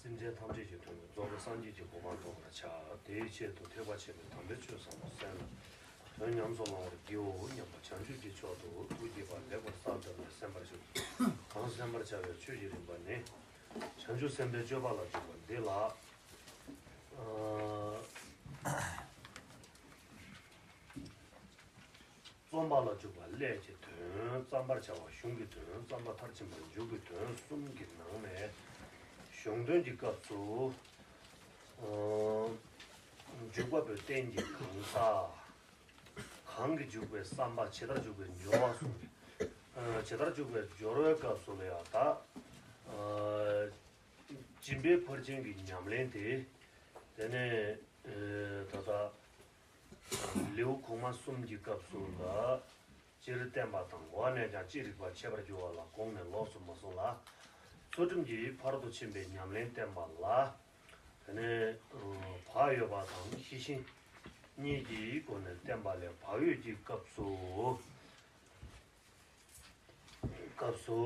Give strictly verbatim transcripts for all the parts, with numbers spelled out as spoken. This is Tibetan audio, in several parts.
སེམས་ཅན་ཐམས་ཅད་ཀྱི་དོན་དུ་རྫོགས་པའི་སངས་རྒྱས་ཀྱི་གོ་འཕང་ཐོབ་པར་བྱ། དེའི་ཆེད་དུ་ཐེག་པ་ཆེན་པོའི་དམ་པའི་ཆོས་ཟབ་མོ་གསན་ལ། དོན་ཉམས་སུ་བླང་བར་བགྱིའོ་སྙམ་པ་བྱང་ཆུབ་ཀྱི་མཆོག་ཏུ་ཐུགས་བསྐྱེད་པ་ལེགས་པར་བསམ་བཏབ་ནས་གསན་པར་ཞུ། གང་གསན་པར་བྱ་བའི་ཆོས་ཀྱི་རིམ་པ་ནི། བྱང་ཆུབ་སེམས་དཔའི་སྤྱོད་པ་ལ་འཇུག་པ་འདི་ལ། ཨ། རྩོམ་པ་ལ་འཇུག་པ་ཀླད་ཀྱི་དོན། བརྩམ་པར་བྱ་བ་གཞུང་གི་དོན། བརྩམ་པ་མཐར་ཕྱིན་པ་མཇུག་གི་དོན་གསུམ་གྱི་ནང་ནས། གཞུང་དོན་གྱི་སྐབས་སུ། ཨ། འཇུག་པ་པོའི་རྟེན་གྱི་གང་ཟག་གང་གིས་འཇུག་པའི་བསམ་པ་ཇི་ལྟར་འཇུག་པའི་སྦྱོར་བ་གསུངས་ཏེ། ཇི་ལྟར་འཇུག་པའི་སྦྱོར་བའི་སྐབས་སུ་ལ་ཡང་ད། སྦྱིན་པའི་ཕར་ཕྱིན་གྱི་ཉམས་ལེན་དེ། དེ་ནས་ད་ལྟ་ལེའུ་གོང་མ་གསུམ་གྱི་སྐབས་སུ་ལ། སྤྱིར་བསྟན་པ་དང་འོག་ནས་ཀྱང་ཅི་རིགས་པ་འཆད་པར་འགྱུར་བ་ལ་དགོངས་ནས་ལོགས་སུ་མ་གསུངས་ལ། ཚུལ་ཁྲིམས་ཀྱི་ཕ་རོལ་ཏུ་ཕྱིན་པའི་ཉམས་ལེན་བསྟན་པ་ལ། དེ་ནས་བག་ཡོད་པ་དང་ཤེས་བཞིན་གཉིས་ཀྱི་སྒོ་ནས་བསྟན་པ་ལས་བག་ཡོད་ཀྱི་སྐབས་སུ། སྐབས་སུ།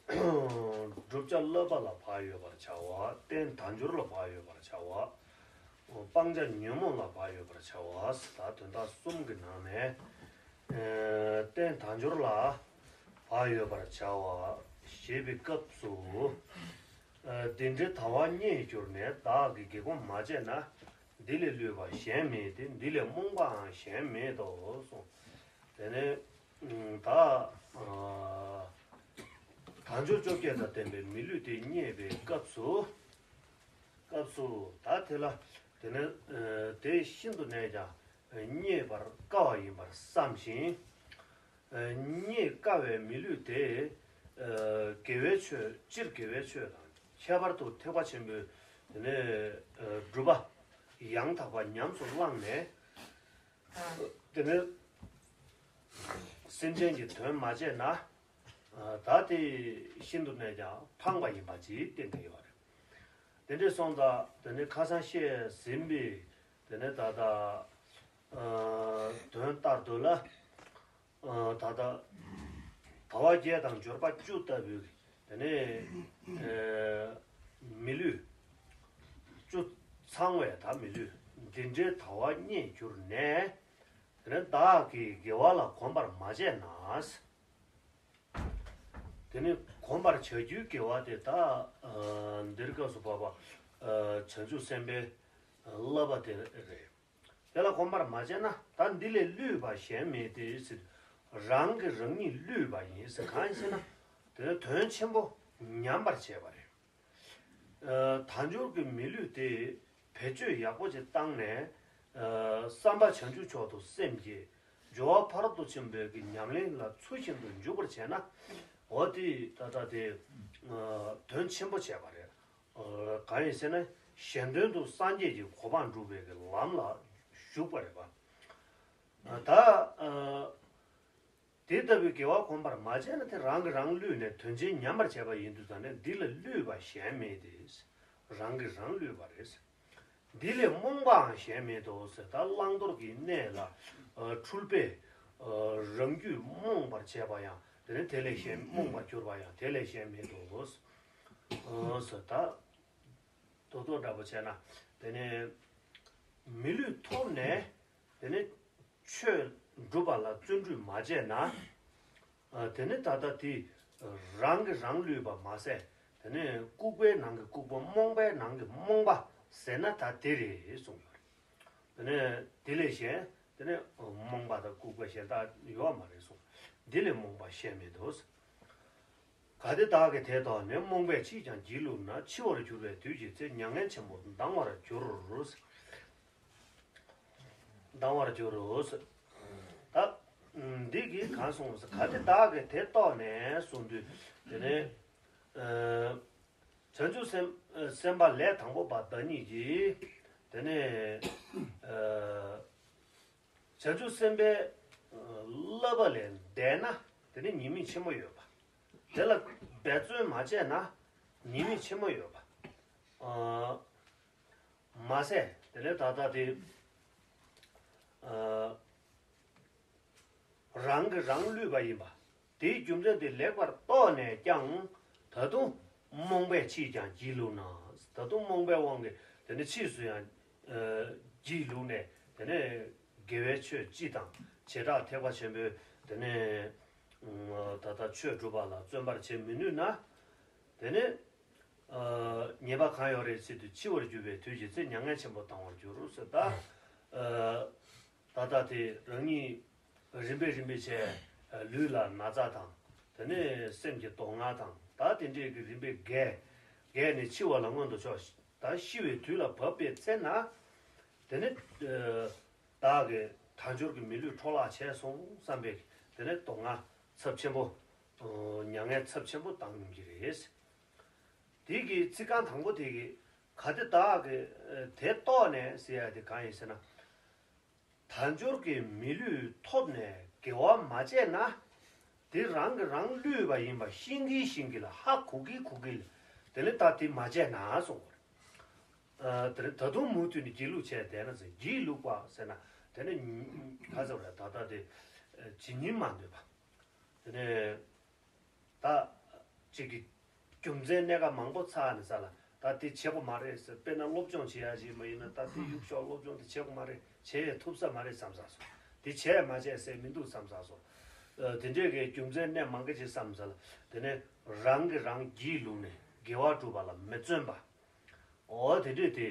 བསྒྲུབ་བྱ་བསླབ་པ་ལ་བག་ཡོད་པར་བྱ་བ། རྟེན་དལ་འབྱོར་ལ་བག་ཡོད་པར་བྱ་བ། སྤང་བྱ་ཉོན་མོངས་ལ་བག་ཡོད་པར་བྱ་བ། ད་དོན་དག་གསུམ་གྱི་ནང་ནས། རྟེན་དལ་འབྱོར་ལ་བག་ཡོད་པར་བྱ་བ་ཞེས་པའི་སྐབས་སུ། འདི་འདྲའི་དལ་བ་རྙེད་གྱུར་ནས་བདག་གིས་དགེ་སྒོ་མ་བྱས་ན། འདི་ལས་བསླུས་པ་གཞན་མེད་དེ། འདི་ལས་རྨོངས་པའང་གཞན་མེད་དོ་གསུངས། དེ་ནས་ད་དལ་འབྱོར་བཅོ་བརྒྱད་དང་ལྡན་པའི་མི་ལུས་དེ་རྙེད་པའི་སྐབས་སུ། སྐབས་སུ་ད་དེ་ལ་དེ་ནས་དེ་ཤིན་ཏུ་ནས་ཀྱང་རྙེད་པར་དཀའ་བ་ཡིན་པར་བསམ་ཞིང་། རྙེད་དཀའ་བའི་མི་ལུས་དེ། དགེ་བའི་ཆོས་སྤྱིར་དགེ་བའི་ཆོས་དང་ཁྱད་པར་དུ་ཐེག་པ་ཆེན་པོའི་དེ་ནས་སྒྲུབ་པ་ཡང་དག་པ་ཉམས་སུ་བླངས་ནས། དེ་ནས་སེམས་ཅན་གྱི་དོན་མ་བྱས་ན། ད་དེ་ཤིན་ཏུ་ནས་ཀྱང་ཕངས་པ་ཡིན་པ་ཅིག་བསྟན་གྱི་ཡོད་རེད། དེ་འདྲས་སོང་ཙང་དེ་ནས་ཁ་སང་བཤད་ཟིན་པའི་དེ་ནས་ད་ལྟ་དོན་ལྟར་དུ་ལ། ད་ལྟ་དལ་བ་བརྒྱད་དང་འབྱོར་པ་བཅུ་ལྟ་བུའི་དེ་ནས་མི་ལུས་བཅུ་ཚང་བའི་ད་མི་ལུས་འདི་འདྲའི་དལ་བ་རྙེད་གྱུར་ནས། དེ་ནས་བདག་གིས་དགེ་བ་ལ་གོམས་པར་མ་བྱས་ན། དེ་ནས་གོམས་པར་བྱ་རྒྱུའི་དགེ་བ་དེ་ད་འདིར་སྐབས་སུ་བབ་པ་བྱང་ཆུབ་སེམས་དཔའི་བསླབ་པ་དེ་རེད། དེ་ལ་གོམས་པར་མ་བྱས་ན་ད་འདི་ལས་བསླུས་པ་གཞན་མེད་དེ་ཟེར། རང་གིས་རང་ཉིད་བསླུས་པ་ཡིན་ཟེར། གང་ཡིན་ཟེར་ན་དེ་ནི་དོན་ཆེན་པོ་ཉམས་པར་བྱས་པ་རེད། དལ་འབྱོར་གྱི་མི་ལུས་དེ་བེད་སྤྱོད་ཡག་པོ་ཅིག་བཏང་ནས། བསམ་པ་བྱང་ཆུབ་མཆོག་ཏུ་སེམས་བསྐྱེད། སྦྱོར་བ་ཕ་རོལ་ཏུ་ཕྱིན་པའི་གི་ཉམས་ལེན་ལ་ཚུལ་བཞིན་དུ་འཇུག་པར་བྱས་ན། འོ་དེ་ད་ལྟ་དེ་དོན་ཆེན་པོ་བྱས་པ་རེད། གང་ཡིན་ཟེར་ན་གཞན་དོན་དུ་སངས་རྒྱས་ཀྱི་གོ་འཕང་སྒྲུབ་པའི་གི་ལམ་ལ་ཞུགས་པ་རེད་པ། ད། དེ་ལྟ་བུའི་དགེ་བ་གོམས་པར་མ་བྱས་ན་དེ་རང་གིས་རང་བསླུས་ནས་དོན་ཆེན་ཉམས་པར་བྱས་པ་ཡིན་དུས་ཙང་ནས་འདི་ལ་བསླུས་པ་གཞན་མེད་དེ། རང་གིས་རང་བསླུས་པ་རེད། འདི་ལས་རྨོངས་པའང་གཞན་མེད་དོ་ཟེར། ད་བླང་དོར་གྱི་གནས་ལ་འཁྲུལ་པས་རང་རྒྱུད་རྨོངས་པར་བྱས་པ་ཡང་དེ་ནས་དེ་ལས་གཞན་རྨོངས་པར་གྱུར་པ་ཡང་དེ་ལས་གཞན་མེད་དོ་ཟེར། ད་རྡོག་རྡོག་འདྲ་པོ་བྱས་ན་དེ་ནས་མི་ལུས་ཐོབ་ནས། དེ་ནས་ཆོས་སྒྲུབ་པ་ལ་བརྩོན་འགྲུས་མ་བྱས་ན། དེ་ནས་ད་ལྟ་དེ་རང་གིས་རང་བསླུས་པ་མ་ཟད། དེ་ནས་ལྐུགས་པའི་ནང་གི་ལྐུགས་པ་རྨོངས་པའི་ནང་གི་རྨོངས་པ་ཟེར་ན་ད་དེ་རེད་གསུངས་ཡོད་རེད། དེ་ནས་དེ་ལས་གཞན་དེ་ནས་རྨོངས་པ་དང་ལྐུགས་པ་གཞན་དག་ཡོད་མ་རེད་གསུངས། འདི་ལས་རྨོངས་པ་གཞན་མེད་དོ། གལ་ཏེ་བདག་གིས་དེ་ལྟ་བ་ནི། རྨོངས་པས་ཅིས་ཀྱང་བགྱིས་བསླུས་ན། འཆི་བར་གྱུར་པའི་དུས་ཀྱི་ཚེ། མྱ་ངན་ཆེན་པོ་ལྡང་བར་འགྱུར། ལྡང་བར་འགྱུར་རོ། ད་འདི་གིས་གང་གསུངས་ཟེར། གལ་ཏེ་བདག་གིས་དེ་རྟོགས་ནས་གསུངས་དུས་དེ་ནས་བྱང་ཆུབ་སེམས་སེམས་དཔའ་ལས་དང་པོ་པ་བདག་ཉིད་ཀྱིས་དེ་ནས་བྱང་ཆུབ་སེམས་དཔའི་བསླབ་པ་ལས་འདས་ན་དེ་ནས་ཉེས་དམིགས་ཆེན་པོ་ཡོད་པ། དེ་ལ་འབད་བརྩོན་མ་བྱས་ན་ཉེས་དམིགས་ཆེན་པོ་ཡོད་པ། མ་ཟད་དེ་ནས་ད་ལྟ་དེ་རང་གིས་རང་བསླུས་པ་ཡིན་པ། དེའི་རྒྱུ་མཚན་དེ་ལེགས་པར་རྟོགས་ནས་ཀྱང་ད་དུང་ རྨོངས་པས་ཕྱིས་ཀྱང་སྒྱིད་ལུག་ན། ད་དུང་རྨོངས་པའི་དབང་གིས་དེ་ནས་ཕྱིས་སུ་ཡང་སྒྱིད་ལུག་ནས། དེ་ནས་དགེ་བའི་ཆོས་སྤྱི་དང་བྱེ་བྲག་ཐེག་པ་ཆེན་པོའི་དེ་ནས་ད་ལྟ་ཆོས་སྒྲུབ་པ་ལ་བརྩོན་པར་བྱེད་མི་ནུས་ན། དེ་ནས་ཉེས་པ་གང་ཡོད་རེ་སྲིད་དུ་འཆི་བར་འགྱུར་བའི་དུས་ཀྱི་ཚེ་མྱ་ངན་ཆེན་པོ་ལྡང་བར་འགྱུར་ཟེར། ད་ད་ལྟ་དེ་རང་ཉིད་རིམ་པས་རིམ་པས་བྱས་ལུས་ལ་ན་ཚ་དང་། དེ་ནས་སེམས་ཀྱི་སྡུག་བསྔལ་དང་། ད་དེ་འདྲས་ཀྱི་རིམ་པས་རྒས་རྒས་ནས་འཆི་བ་ལ་མངོན་དུ་ཕྱོགས། ད་ཤི་བའི་དུས་ལ་བབ་པའི་ཚེ་ན། དེ་ནས་བདག་གིས་དལ་འབྱོར་གྱི་མི་ལུས་འཕྲོ་བརླག་བྱས་སོང་བསམ་པའི་དེ་ནས་སྡུག་བསྔལ་ཚབས་ཆེན་པོ། མྱ་ངན་ཚབས་ཆེན་པོ་ལྡང་ཡོང་གི་རེད། དེ་གི་ཚིག་རྐང་དང་པོ་དེ་གི་གལ་ཏེ་བདག་གིས་དེ་རྟོགས་ནས་ཟེར་ཡ་དེ་གང་ཡིན་ཟེར་ན། དལ་འབྱོར་གྱི་མི་ལུས་ཐོབ་ནས་དགེ་བ་མ་བྱས་ན། དེ་རང་གིས་རང་བསླུས་པ་ཡིན་པ་ཤེས་ཀྱིན་ཤེས་ཀྱིན་ལ་ཧ་གོ་གིན་གོ་གིན་ལ། དེ་ལས་ད་དེ་མ་བྱས་ན་གསུངས་པ་རེད། ཨ། དེ་རིང་ད་དུང་མུ་མཐུད་ནས་སྒྱིད་ལུག་བྱས་བསྡད་ན་ཟེར། སྒྱིད་ལུག་པ་ཟེར་ན་དེ་ནི་ག་ཟེར་བ་རེད། ད་ལྟ་དེ་ཇི་སྙེད་མ་འདོད་པ། དེ་ནས་ད་ཅིག་གི་རྒྱུ་མཚན་གནད་འགག་མང་པོ་ཚར་ནས་ས་ལ་ད་དེ་བྱེད་དགོས་མ་རེད་ཟེར། དཔེར་ན་སློབ་སྦྱོང་བྱེད་ཡ་ཞིག་མ་ཡིན་ན། ད་དེ་ཡུག་ཤོག་སློབ་སྦྱོང་དེ་བྱེད་དགོས་མ་རེད། བྱེད་ཐུབ་ས་མ་རེད་བསམ་ས་སོང་། དེ་བྱས་མ་བྱས་ཟེར་མི་འདུག་བསམ་ས་སོང་། ཨ། དེ་འདྲས་ཀྱི་རྒྱུ་མཚན་གནད་མང་གི་ཅིག་བསམ་ས་ལ། དེ་ནས་རང་གིས་རང་སྒྱིད་ལུག་ནས་དགེ་བ་སྒྲུབ་པ་ལ་མི་བརྩོན་པ། འོ་དེ་འདྲས་དེ་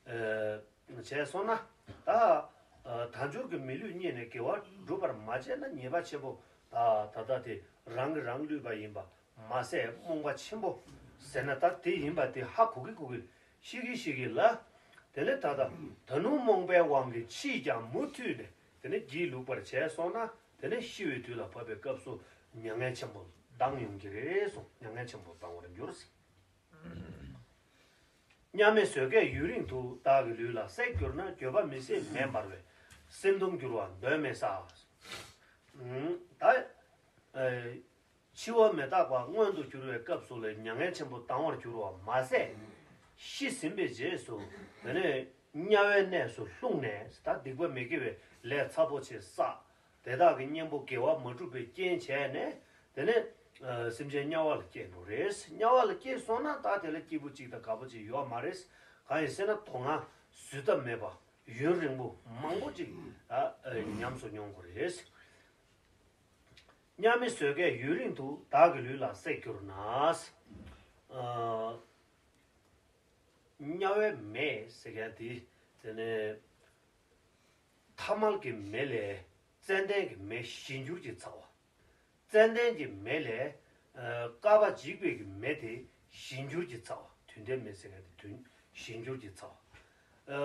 ཨ་བྱས་སོང་ན། ད་ཨ་དལ་འབྱོར་གྱི་མི་ལུས་རྙེད་ནས་དགེ་བ་སྒྲུབ་པར་མ་བྱས་ན་ཉེས་པ་ཆེན་པོ། ད་ད་ལྟ་དེ་རང་གིས་རང་བསླུས་པ་ཡིན་པ་མ་ཟད་རྨོངས་པ་ཆེན་པོ་ཟེར་ན། ད་དེ་ཡིན་པ་དེ་ཧ་གོ་གི་གོ་གི་ཤེས་གི་ཤེས་གི་ལ། དེ་ནས་ད་ལྟ་ད་དུང་རྨོངས་པའི་དབང་གིས་ཕྱིས་ཀྱང་མུ་མཐུད་ནས་དེ་ནས་སྒྱིད་ལུག་པར་བྱས་སོང་ན། དེ་ནས་ཤི་བའི་དུས་ལ་བབ་པའི་སྐབས་སུ་མྱ་ངན་ཆེན་པོ་ལྡང་ཡོང་གི་རེད་གསུངས། མྱ་ངན་ཆེན་པོ་ལྡང་བར་འགྱུར། མཉམ་མེད་བཟོད་དཀས་ཡུན་རིང་དུ། བདག་གི་ལུས་ལ་བསྲེགས་གྱུར་ན། འགྱོད་པ་མི་སྲིད་མེ་འབར་བས། སེམས་གདུང་འགྱུར་བ་གདོན་མི་ཟ། ད་འཆི་བ་མི་རྟག་པ་མངོན་དུ་གྱུར་བའི་སྐབས་སུ་ལ་མྱ་ངན་ཆེན་པོ་ལྡང་བར་འགྱུར་བ་མ་ཟད། ཤི་ཟིན་པའི་རྗེས་སུ་དེ་ནས་དམྱལ་བའི་གནས་སུ་ལྷུང་ནས། ད་སྡིག་པ་མི་དགེ་བའི་ལས་ཚ་པོ་ཆེ་བསགས། དེ་དག་གི་གཉེན་པོ་དགེ་བ་མ་བསྒྲུབས་པའི་རྐྱེན་བྱས་ནས། དེ་ནས་ཨ་སེམས་ཅན་དམྱལ་བ་ལ་སྐྱེས་འགྲོ་རེད། དམྱལ་བ་ལ་སྐྱེས་སོང་ན་ད་དེ་ལ་སྐྱིད་པོ་གཅིག་དང་དགའ་པོ་གཅིག་ཡོད་མ་རེད། གང་ཡིན་ཟེར་ན་སྡུག་བསྔལ་བཟོད་ཐབས་མེད་པ་ཡུན་རིང་པོ་མང་པོ་གཅིག་ད་ཨ་ཉམས་སུ་མྱོང་དགོས་རེད། མཉམ་མེད་བཟོད་དཀས་ཡུན་རིང་དུ། བདག་གི་ལུས་ལ་བསྲེགས་གྱུར་ན། ཨ་དམྱལ་བའི་མེ་ཟེར་མཁན་དེ། དེ་ནས་ཐ་མལ་གྱི་མེ་ལས་ཙན་དན་གྱི་མེ་ཞན་འགྱུར་གྱི་ཚ་བ། ཙན་དན་གྱི་མེ་ལས་ཨ་བསྐལ་པ་འཇིག་པའི་གི་མེ་དེ་ཞན་འགྱུར་གྱི་ཚ་བ། དུས་མཐའི་མེ་ཟེར་མཁན་དེ་དུས་ཞན་འགྱུར་གྱི་ཚ་བ། ཨ་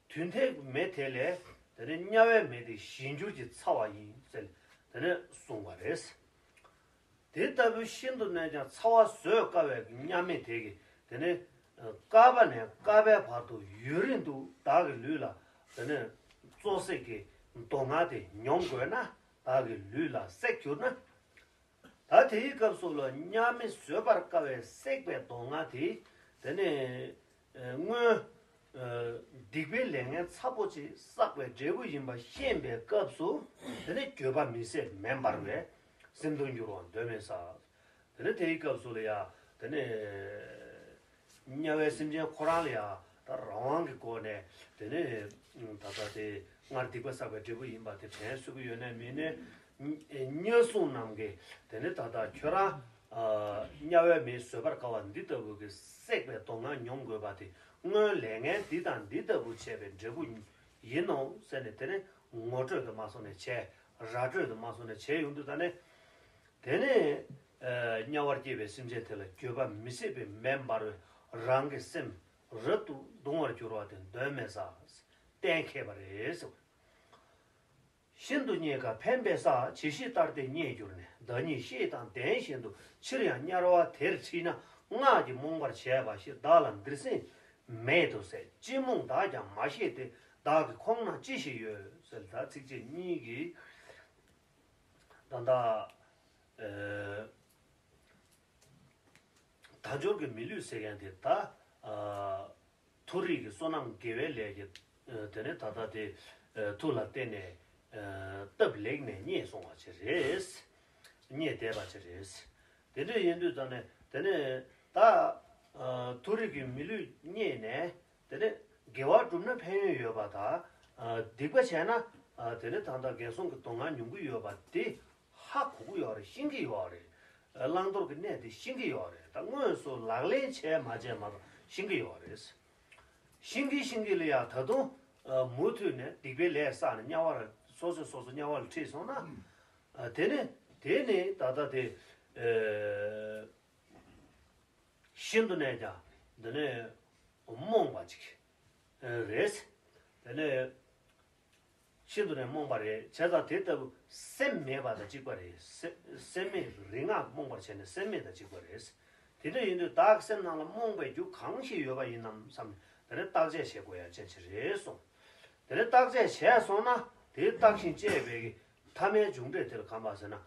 དུས་མཐའི་མེ་དེ་ལས་དེ་ནས་དམྱལ་བའི་མེ་དེ་ཞན་འགྱུར་གྱི་ཚ་བ་ཡིན་ཟེར་དེ་ནས་གསུངས་པ་རེད། དེ་ལྟ་བུའི་ཤིན་ཏུ་གནོད་ཀྱང་ཚ་བ་བཟོད་དཀའ་བའི་དམྱལ་མེ་དེ་གིས་དེ་ནས་བསྐལ་པ་ནས་བསྐལ་པའི་བར་དུ་ཡུན་རིང་དུ་བདག་གི་ལུས་ལ་དེ་ནས་བཙོག་བསྲེགས་ཀྱི་སྡུག་བསྔལ་དེ་མྱོང་དགོས་ན། བདག་གི་ལུས་ལ་བསྲེགས་གྱུར་ན། ད་དེའི་སྐབས་སུ་ལ་དམྱལ་མེ་བཟོད་པར་དཀའ་བའི་བསྲེགས་པའི་སྡུག་བསྔལ་དེ་དེ་ནས་སྔོན་སྡིག་པའི་ལས་ངན་ཚ་པོ་ཅིག་བསགས་པའི་འབྲས་བུ་ཡིན་པ་ཤེས་པའི་སྐབས་སུ། དེ་ནས་འགྱོད་པ་མི་སྲིད་མེ་འབར་བས། སེམས་གདུང་འགྱུར་བ་གདོན་མི་ཟ། དེ་ནས་དེའི་སྐབས་སུ་ལ་ཡ་དེ་ནས་དམྱལ་བའི་སེམས་ཅན་ཁོ་རང་ལ་ཡ་ད་རང་དབང་གི་སྒོ་ནས་དེ་ནས་ད་ལྟ་དེ་སྔར་སྡིག་པ་བསགས་པའི་འབྲས་བུ་ཡིན་པ་དེ་དྲན་གསོ་གི་ཡོད་ནའི་མིན་ནའི། དམྱལ་སྲུང་རྣམས་ཀྱིས་དེ་ནས་ད་ལྟ་ཁྱོད་རང་དམྱལ་བའི་མེས་བཟོད་པར་དཀའ་བ་འདི་ལྟ་བུ་གི་བསྲེགས་པའི་སྡུག་བསྔལ་མྱོང་དགོས་པ་དེ་སྔོན་ལས་ངན་འདི་དང་འདི་ལྟ་བུ་བྱས་པའི་འབྲས་བུ་ཡིན་ནོ་ཟེར་ནས། དེ་ནས་ངོ་སྤྲོད་དུ་མ་སོང་ནས་བྱས། ར་སྤྲོད་དུ་མ་སོང་ནས་བྱས་ཡོང་དུས་ད་ནས། དེ་ནས་དམྱལ་བར་སྐྱེས་པའི་སེམས་ཅན་དེ་ལ་འགྱོད་པ་མི་སྲིད་པའི་མེ་འབར་བས་རང་གི་སེམས་རབ་ཏུ་གདུང་བར་འགྱུར་བ་དེ་གདོན་མི་ཟ། གཏན་འཁེལ་བ་རེད་ཟེར། ཤིན་ཏུ་རྙེད་དཀའ་ཕན་པའི་ས། ཇི་ཞིག་ལྟར་དེ་རྙེད་གྱུར་ནས། བདག་ཉིད་ཤེས་དང་ལྡན་བཞིན་དུ། ཕྱིར་ཡང་དམྱལ་བ་དེར་ཁྲིད་ན། སྔགས་ཀྱིས་རྨོངས་པར་བྱས་པ་ཞིག། བདག་ལ་འདིར་སེམས་མེད་དུ་ཟད། ཅི་རྨོངས་བདག་ཀྱང་མ་ཤེས་ཏེ། བདག་གི་ཁོང་ན་ཅི་ཞིག་ཡོད་ཟེར། ད་ཚིགས་བཅད་གཉིས་ཀྱིས་ད་ལྟ་ཨ་དལ་འབྱོར་གྱི་མི་ལུས་ཟེར་མཁན་དེ་ད་ཨ་མཐོ་རིས་ཀྱི་བསོད་ནམས་དགེ་བའི་ལས་ཀྱི་ཨ་དེ་ནས་ད་ལྟ་དེ་ཨ་མཐུ་ལ་བརྟེན་ནས་ཨ་སྟབས་ལེགས་ནས་རྙེད་སོང་བ་ཅིག་རེད། རྙེད་བསྡད་པ་ཅིག་རེད། དེ་འདྲ་ཡིན་དུས་ད་ནས་དེ་ནས་ ད་ཨ་མཐོ་རིས་ཀྱི་མི་ལུས་རྙེད་ནས་དེ་ནས་དགེ་བ་བསྒྲུབས་ན་ཕན་ཡོན་ཡོད་པ་དང་། ཨ་སྡིག་པ་བྱས་ན་ཨ་དེ་ནས་ད་ལྟ་ངན་སོང་གི་སྡུག་བསྔལ་མྱོང་གི་ཡོད་པ་དེ་ཧ་གོ་གི་ཡོད་རེད། ཤེས་ཀྱི་ཡོད་རེད། ཨ་བླང་དོར་གྱི་གནས་དེ་ཤེས་ཀྱི་ཡོད་རེད། ད་དངོས་སུ་ལག་ལེན་བྱས་མ་བྱས་མ་གཏོགས་ཤེས་ཀྱི་ཡོད་རེད། ཤེས་ཀྱི་ཤེས་ཀྱི་ལ་ཡང་ད་དུང་ཨ་མུ་མཐུད་ནས་སྡིག་པའི་ལས་བསགས་ནས་དམྱལ་བར་སོ་སོས་སོ་སོ་དམྱལ་བར་ཁྲིད་སོང་ན། ཨ་དེ་ནས་དེ་ནས་ད་ལྟ་དེ་ཨ་ཤིན་ཏུ་ནས་ཀྱང་འདི་ནས་རྨོངས་པ་ཅིག་རེད། དེ་ནས་ཤིན་ཏུ་ནས་རྨོངས་པ་རེད། བྱས་ཙང་དེ་ལྟ་བུ་སེམས་མེད་པ་དང་གཅིག་པ་རེད། སེ་སེམས་མེད་རིག་སྔགས་རྨོངས་པར་བྱས་ནས་སེམས་མེད་དང་གཅིག་པ་རེད། དེ་འདྲ་ཡིན་དུས་བདག་གི་སེམས་ནང་ལ་རྨོངས་པའི་རྒྱུ་གང་ཞིག་ཡོད་པ་ཡིན་ནམ་བསམ་ནས་དེ་ནས་བརྟག་དཔྱད་བྱེད་དགོས་ཡ་ཅན་ཅིག་རེད་གསུངས། དེ་ནས་བརྟག་དཔྱད་བྱས་སོང་ན་དེ་བརྟགས་ཤིང་དཔྱད་པའི་གི་ཐ་མའི་མཇུག་འབྲས་དེ་ལ་གང་པ་ཟེར་ན།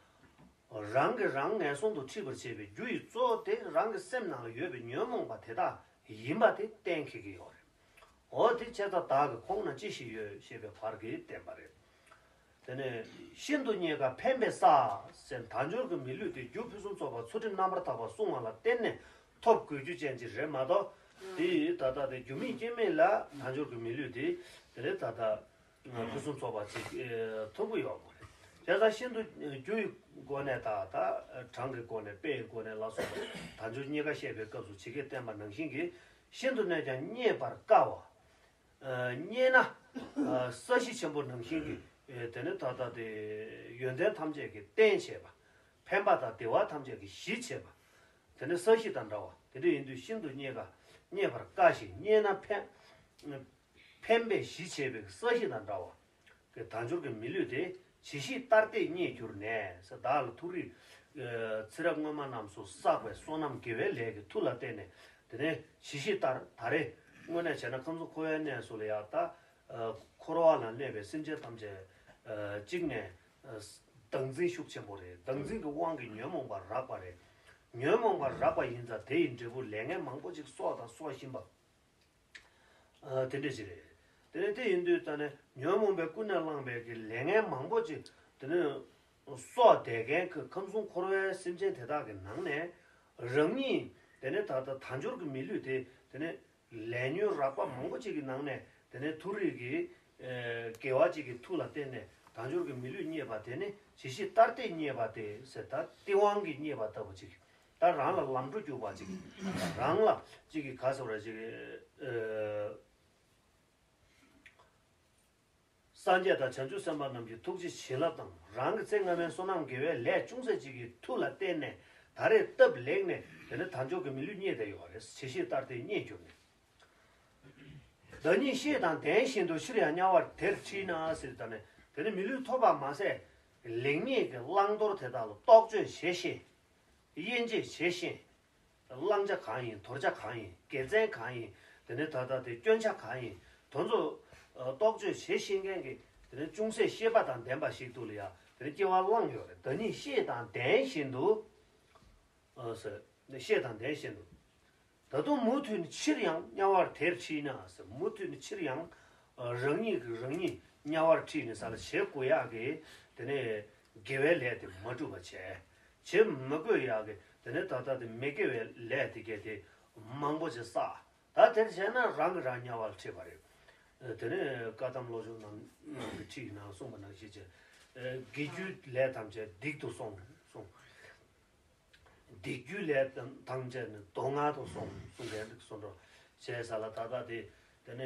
རང་གིས་རང་ངན་སོང་དུ་ཁྲིད་པར་བྱེད་པའི་རྒྱུ་ཡི་གཙོ་བོ་དེ་རང་གི་སེམས་ནང་ལ་ཡོད་པའི་ཉོན་མོངས་པ་དེ་དག་ཡིན་པ་དེ་གཏན་འཁེལ་གྱི་ཡོད་རེད། འོ་དེ་བྱས་ཙང་བདག་གི་ཁོང་ན་ཅི་ཞིག་ཡོད་ཞེས་པའི་བར་གྱིས་བསྟན་པ་རེད། དེ་ནས་ཤིན་ཏུ་རྙེད་དཀའ་ཕན་པའི་ས་ཟེར། དལ་འབྱོར་གྱི་མི་ལུས་དེ་རྒྱུ་ཕུན་སུམ་ཚོགས་པ་ཚུལ་ཁྲིམས་རྣམ་པར་དག་པ་བསྲུང་བ་ལ་བརྟེན་ནས་ཐོབ་དགོས་རྒྱུ་ཅན་ཅིག་རེད་མ་གཏོགས། དེ་ད་ལྟ་དེ་རྒྱུ་མེད་རྐྱེན་མེད་ལ་དལ་འབྱོར་གྱི་མི་ལུས་དེ་དེ་ལས་ད་ལྟ་ཕུན་སུམ་ཚོགས་པ་ཅིག་ཐོབ་ཀྱི་ཡོད་མ་རེད། བྱས་ཙང་ཤིན་ཏུ་རྒྱུ་ཡི་སྒོ་ནས་ད་ད་གྲངས་ཀྱི་སྒོ་ནས་དཔེ་ཡི་སྒོ་ནས་ལ་སོགས་པ་དལ་འབྱོར་རྙེད་དཀའ་བཤད་པའི་སྐབས་སུ་ཇི་སྐད་བསྟན་པ་ནང་བཞིན་གྱི་ཤིན་ཏུ་ནས་ཀྱང་རྙེད་པར་དཀའ་བ། རྙེད་ན་ས་གཞི་ཆེན་པོ་ནང་བཞིན་གྱི་དེ་ནི་ད་ལྟ་དེ་ཡོན་ཏན་ཐམས་ཅད་ཀྱི་རྟེན་བྱེད་པ། ཕན་པ་དང་བདེ་བ་ཐམས་ཅད་ཀྱི་གཞི་བྱེད་པ། དེ་ནི་ས་གཞི་དང་འདྲ་བ། དེ་འདྲ་ཡིན་དུས་ཤིན་ཏུ་རྙེད་དཀའ། རྙེད་པར་དཀའ་ཞིང་རྙེད་ན་ཕན། ཕན་པའི་གཞི་བྱེད་པའི་ས་གཞི་དང་འདྲ་བ། དལ་འབྱོར་གྱི་མི་ལུས་དེ་ཇི་ཞིག་ལྟར་བལྟས་རྙེད་གྱུར་ནས་ཟེར། བདག་ལ་ཐུགས་རིག་ཚེ་རབས་སྔོན་མ་རྣམས་སུ་བསགས་པའི་བསོད་ནམས་དགེ་བའི་ལས་ཀྱི་མཐུ་ལ་བརྟེན་ནས་དེ་ནས་ཇི་ཞིག་ལྟར་ད་རེས་དངོས་གནས་བྱས་ན་ཁམས་གསུམ་འཁོར་བའི་གནས་སུ་ལ་ཡང་ད་འཁོར་བ་ལ་གནས་པའི་སེམས་ཅན་ཐམས་ཅད་གཅིག་ནས་བདག་འཛིན་ཤུགས་ཆེན་པོ་རེད། བདག་འཛིན་གྱི་དབང་གིས་ཉོན་མོངས་པར་རགས་པ་རེད། ཉོན་མོངས་པར་རགས་པ་ཡིན་ཙང་དེ་ཡི་འབྲས་བུ་ལས་ངན་མང་པོ་ཅིག་གསོག་དང་གསོག་བཞིན་པ། ཨ་དེ་འདྲ་ཞིག་རེད། དེ་ནས་དེ་ཡིན་དུས་ད་ནི་ཉོན་མོངས་པའི་ཀུན་ནས་བསླངས་པའི་གི་ལས་ངན་མང་པོ་ཅིག་དེ་ནི་གསོག་བསྡད་མཁན་གྱི་ཁམས་གསུམ་འཁོར་བའི་སེམས་ཅན་དེ་དག་གི་ནང་ནས་རང་ཉིད་དེ་ནི་ད་ལྟ་དལ་འབྱོར་གྱི་མི་ལུས་དེ་དེ་ནི་ལས་ཉོན་རགས་པ་མང་པོ་ཅིག་གི་ནང་ནས་དེ་ནི་མཐོ་རིས་ཀྱི་ཨེ་དགེ་བ་ཅིག་གི་མཐུ་ལ་བརྟེན་ནས་དལ་འབྱོར་གྱི་མི་ལུས་རྙེད་པ་དེ་ནི་ཇི་ཞིག་ལྟར་བལྟས་རྙེད་པ་དེ་ཟེར། ད་སྟེས་དབང་གིས་རྙེད་པ་ལྟ་བུ་ཅིག་ད་རང་ལ་ལམ་འགྲོ་རྒྱུག་པ་ཅིག་རང་ལ་ཅིག་གི་ག་ཟེར་བ་ཅིག་ཨེ། སངས་རྒྱས་དང་བྱང་ཆུབ་སེམས་དཔའ་རྣམས་ཀྱི་ཐུགས་རྗེ་བྱིན་རླབས་དང་། རང་གི་ཚེ་སྔ་མའི་བསོད་ནམས་དགེ་བའི་ལས་ཅུང་ཟད་ཅིག་གི་མཐུ་ལ་བརྟེན་ནས་ད་རེས་སྟབས་ལེགས་ནས་དེ་ནས་དལ་འབྱོར་གྱི་མི་ལུས་རྙེད་བསྡད་ཡོད་རེད། ཇི་ཞིག་ལྟར་དེ་རྙེད་གྱུར་ནས། བདག་ཉིད་ཤེས་དང་ལྡན་བཞིན་དུ། ཕྱིར་ཡང་དམྱལ་བར་དེར་ཁྲིད་ན་ཟེར། ད་ནས་དེ་ནས་མི་ལུས་ཐོབ་པ་མ་ཟད་ལེགས་ཉེས་ཀྱི་བླང་དོར་དེ་དག་ལ་རྟོག་དཔྱོད་བྱེད་ཤེས། དབྱེ་འབྱེད་བྱེད་ཤེས། བླང་བྱ་གང་ཡིན། དོར་བྱ་གང་ཡིན། དགེ་མཚན་གང་ཡིན། དེ་ནས་ད་ལྟ་དེ་སྐྱོན་ཆ་གང་ཡིན། དོན་ཚོ་རྟོག་དཔྱོད་བྱེད་ཤེས་མཁན་གྱི་དེ་ནས་ཅུང་ཟད་ཤེས་པ་དང་ལྡན་པ་ཞིག་ཏུ་ལ་ཡ་དེ་ནས་སྐྱེ་བ་བླངས་ཡོད་རེད། བདག་ཉིད་ཤེས་དང་ལྡན་བཞིན་དུ། ཨ་ཟེར། ཤེས་དང་ལྡན་བཞིན་དུ། ད་དུང་མུ་མཐུད་ནས་ཕྱིར་ཡང་དམྱལ་བར་དེར་ཁྲིད་ན་ཟེར། མུ་མཐུད་ནས་ཕྱིར་ཡང་རང་ཉིད་ཀྱིས་རང་ཉིད་དམྱལ་བར་ཁྲིད་ནས་ས་ལ་བྱེད་དགོས་ཡག་གི་དེ་ནས་དགེ་བའི་ལས་དེ་མ་སྒྲུབ་པ་བྱས། བྱེད་མི་དགོས་ཡག་གི་དེ་ནས་ད་ལྟ་དེ་མི་དགེ་བའི་ལས་དེ་གས་དེ་མང་པོ་ཅིག་བསགས། ད་དེར་བྱས་ན་རང་གིས་རང་དམྱལ་བར་ཁྲིད་པ་རེད། དེ་ནས་བཀའ་གདམས་བློ་སྦྱོང་ནང་ནང་གི་ཁྲིད་ནང་གསུངས་པ་ནང་བཞིན་བྱས། དགེ་རྒྱུའི་ལས་ཐམས་ཅད་སྡིག་ཏུ་སོང་གསུངས། སྡིག་རྒྱུའི་ལས་ཐམས་ཅད་ནི་སྡུག་བསྔལ་དུ་སོང་གསུངས་པའི་རིགས་སུ་འགྲོ་བྱས་ས་ལ། ད་ལྟ་དེ་དེ་ནས་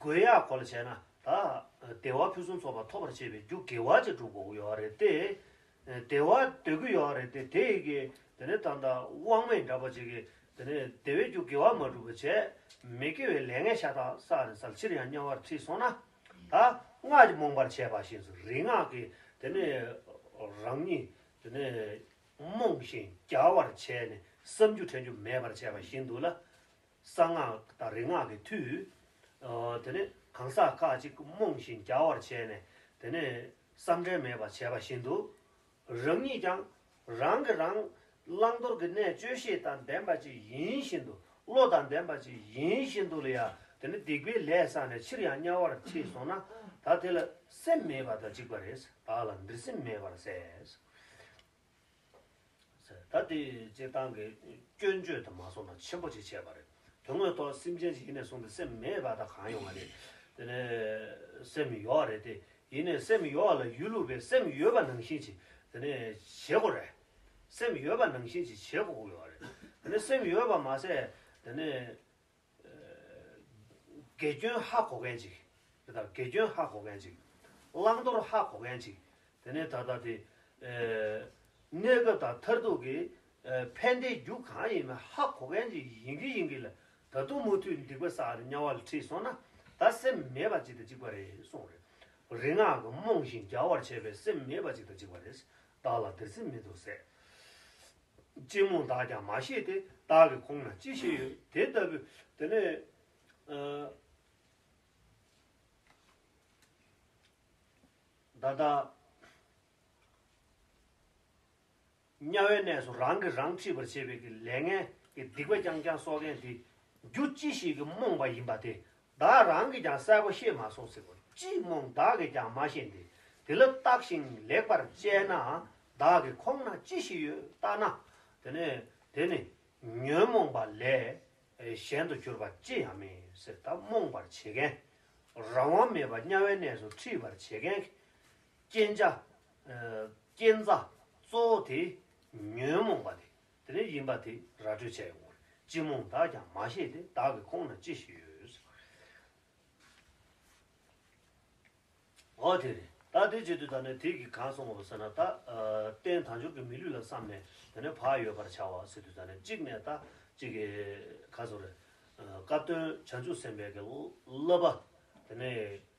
དགོས་ཡག་གོ་ལ་བྱས་ན་ད་བདེ་བ་ཕུན་སུམ་ཚོགས་པ་ཐོབ་པར་བྱེད་པའི་རྒྱུ་དགེ་བ་ཅིག་སྒྲུབ་དགོས་ཡོད་རེད་དེ། བདེ་བ་འདོད་ཀྱི་ཡོད་རེད་དེ། དེ་ཡི་གེ་དེ་ནས་ད་ལྟ་དབང་མེད་འདྲ་པོ་ཅིག་གིས་དེ་ནས་བདེ་བའི་རྒྱུ་དགེ་བ་མ་སྒྲུབ་པ་བྱས། མི་དགེ་བའི་ལས་ངན་ཤ་སྟག་བསགས་ནས་ས་ལ་ཕྱིར་ཡང་དམྱལ་བར་ཁྲིད་སོང་ན། ད་སྔགས་ཀྱིས་རྨོངས་པར་བྱས་པ་བཞིན་དུ། རིག་སྔགས་ཀྱིས་དེ་ནས་རང་ཉིད་དེ་ནས་རྨོངས་ཤིང་རྒྱ་བར་བྱས་ནས་བསམ་རྒྱུ་དྲན་རྒྱུ་མེད་པར་བྱས་པ་བཞིན་དུ་ལ། གསང་སྔགས་དང་རིག་སྔགས་ཀྱི་མཐུས། ཨ་དེ་ནས་གང་ཟག་ཁ་ཅིག་རྨོངས་ཤིང་རྒྱ་བར་བྱས་ནས་དེ་ནས་བསམ་གྲུབ་མེད་པར་བྱས་པ་བཞིན་དུ། རང་ཉིད་ཀྱང་རང་གིས་རང་བླང་དོར་གྱི་གནས་དཔྱོད་ཤེས་དང་ལྡན་པ་ཅིག་ཡིན་བཞིན་དུ། བློ་དང་ལྡན་པ་ཅིག་ཡིན་བཞིན་དུ་ལ་ཡ་དེ་ནི་སྡིག་པའི་ལས་བསགས་ནས་ཕྱིར་ཡང་དམྱལ་བར་ཁྲིད་སོང་ན། ད་དེ་ལ་སེམས་མེད་པ་དང་གཅིག་པ་རེད། བདག་ལ་འདིར་སེམས་མེད་པར་ཟད། ད་དེ་སྤྱིར་བཏང་གི་སྐྱོན་བརྗོད་དུ་མ་སོང་ན་ཆེན་པོ་ཅིག་བྱས་པ་རེད། དོན་དངོས་ཐོག་སེམས་ཅན་ཞིག་ཡིན་ནས་བཟུང་སྟེ་སེམས་མེད་པ་དང་གང་ཡོང་བ་རེད། དེ་ནས་སེམས་ཡོད་རེད་དེ། ཡིན་ནས་སེམས་ཡོད་ལ་ཡུལ་ལུགས་པའི་སེམས་ཡོད་པ་ནང་བཞིན་ཅིག་དེ་ནས་བྱེད་དགོས་རེད། སེམས་ཡོད་པ་ནང་བཞིན་ཅིག་བྱེད་དགོས་ཀྱི་ཡོད་རེད། དེ་ནས་སེམས་ཡོད་པ་མ་ཟད་དེ་ནས། དགེ་སྐྱོན་ཧ་གོ་མཁན་ཅིག་དེ་ལྟར་དགེ་སྐྱོན་ཧ་གོ་མཁན་ཅིག་བླང་དོར་ཧ་གོ་མཁན་ཅིག་དེ་ནས་ད་ལྟ་དེ། གནས་སྐབས་དང་མཐར་ཐུག་གི་ཕན་བདེའི་རྒྱུ་གང་ཡིན་མིན་ཧ་གོ་མཁན་ཅིག་ཡིན་གྱི་ཡིན་གྱི་ལ། ད་དུང་མུ་མཐུད་སྡིག་པ་བསགས་ཏེ་དམྱལ་བ་ལ་ཁྲིད་སོང་ན་ད་སེམས་མེད་པ་ཅིག་དང་གཅིག་པ་རེད་གསུངས་རེད། རིག་སྔགས་ཀྱིས་རྨོངས་ཤིང་རྒྱལ་བར་བྱེད་པའི་སེམས་མེད་པ་ཅིག་དང་གཅིག་པ་རེད། བདག་ལ་འདིར་སེམས་མི་འདུག་ཟེར། ཅི་རྨོངས་བདག་ཀྱང་མ་ཤེས་ཏེ། བདག་གི་ཁོང་ན་ཅི་ཞིག་ཡོད། དེ་ལྟ་བུའི་དེ་ནས་ཨ་ད་ལྟ་དམྱལ་བའི་གནས་སུ་རང་གིས་རང་ཁྲིད་པར་བྱེད་པའི་གི་ལས་ངན་གྱི་སྡིག་པ་རྐྱང་རྐྱང་གསོག་མཁན་དེ་རྒྱུ་ཅི་ཞིག་གིས་རྨོངས་པ་ཡིན་པ་དེ། བདག་རང་གིས་ཀྱང་གསལ་པོ་ཤེས་མ་སོང་ཟེར་གོ། ཅི་རྨོངས་བདག་གིས་ཀྱང་མ་ཤེས་ཏེ། དེ་ལ་བརྟགས་ཤིང་ལེགས་པར་དཔྱད་ན། བདག་གི་ཁོང་ན་ཅི་ཞིག་ཡོད་བརྟགས་ན། དེ་ནས་དེ་ནི་ཉོན་མོངས་པ་ལས་གཞན་དུ་གྱུར་པ་ཅི་ཡང་མེད་ཟེར། ད་རྨོངས་པར་བྱེད་མཁན། རང་དབང་མེད་པར་དམྱལ་བའི་གནས་སུ་ཁྲིད་པར་བྱེད་མཁན་གྱི་རྐྱེན་ཆ། རྐྱེན་རྩ་གཙོ་བོ་དེ་ཉོན་མོངས་པ་དེ་དེ་ནས་ཡིན་པ་དེ་ར་སྤྲོད་བྱས་ཡོང་བ་རེད། ཅི་རྨོངས་བདག་ཀྱང་མ་ཤེས་ཏེ། བདག་གི་ཁོང་ན་ཅི་ཞིག་ཡོད། འོ་དེ་རེད། ད་དེ་བྱེད་དུས་ད་ནས་དེ་གི་གང་སོང་བ་ཟེར་ན། ད་རྟེན་དལ་འབྱོར་གྱི་མི་ལུས་ལ་བསམ་ནས་དེ་ནས་བག་ཡོད་པར་བྱ་བ་ཟེར་དུས་ད་ནས་གཅིག་ནས་ད་གཅིག་གི་ག་ཟེར་རེད། སྐབས་དོན་བྱང་ཆུབ་སེམས་དཔའི་གི་བསླབ་པ་དེ་ནས།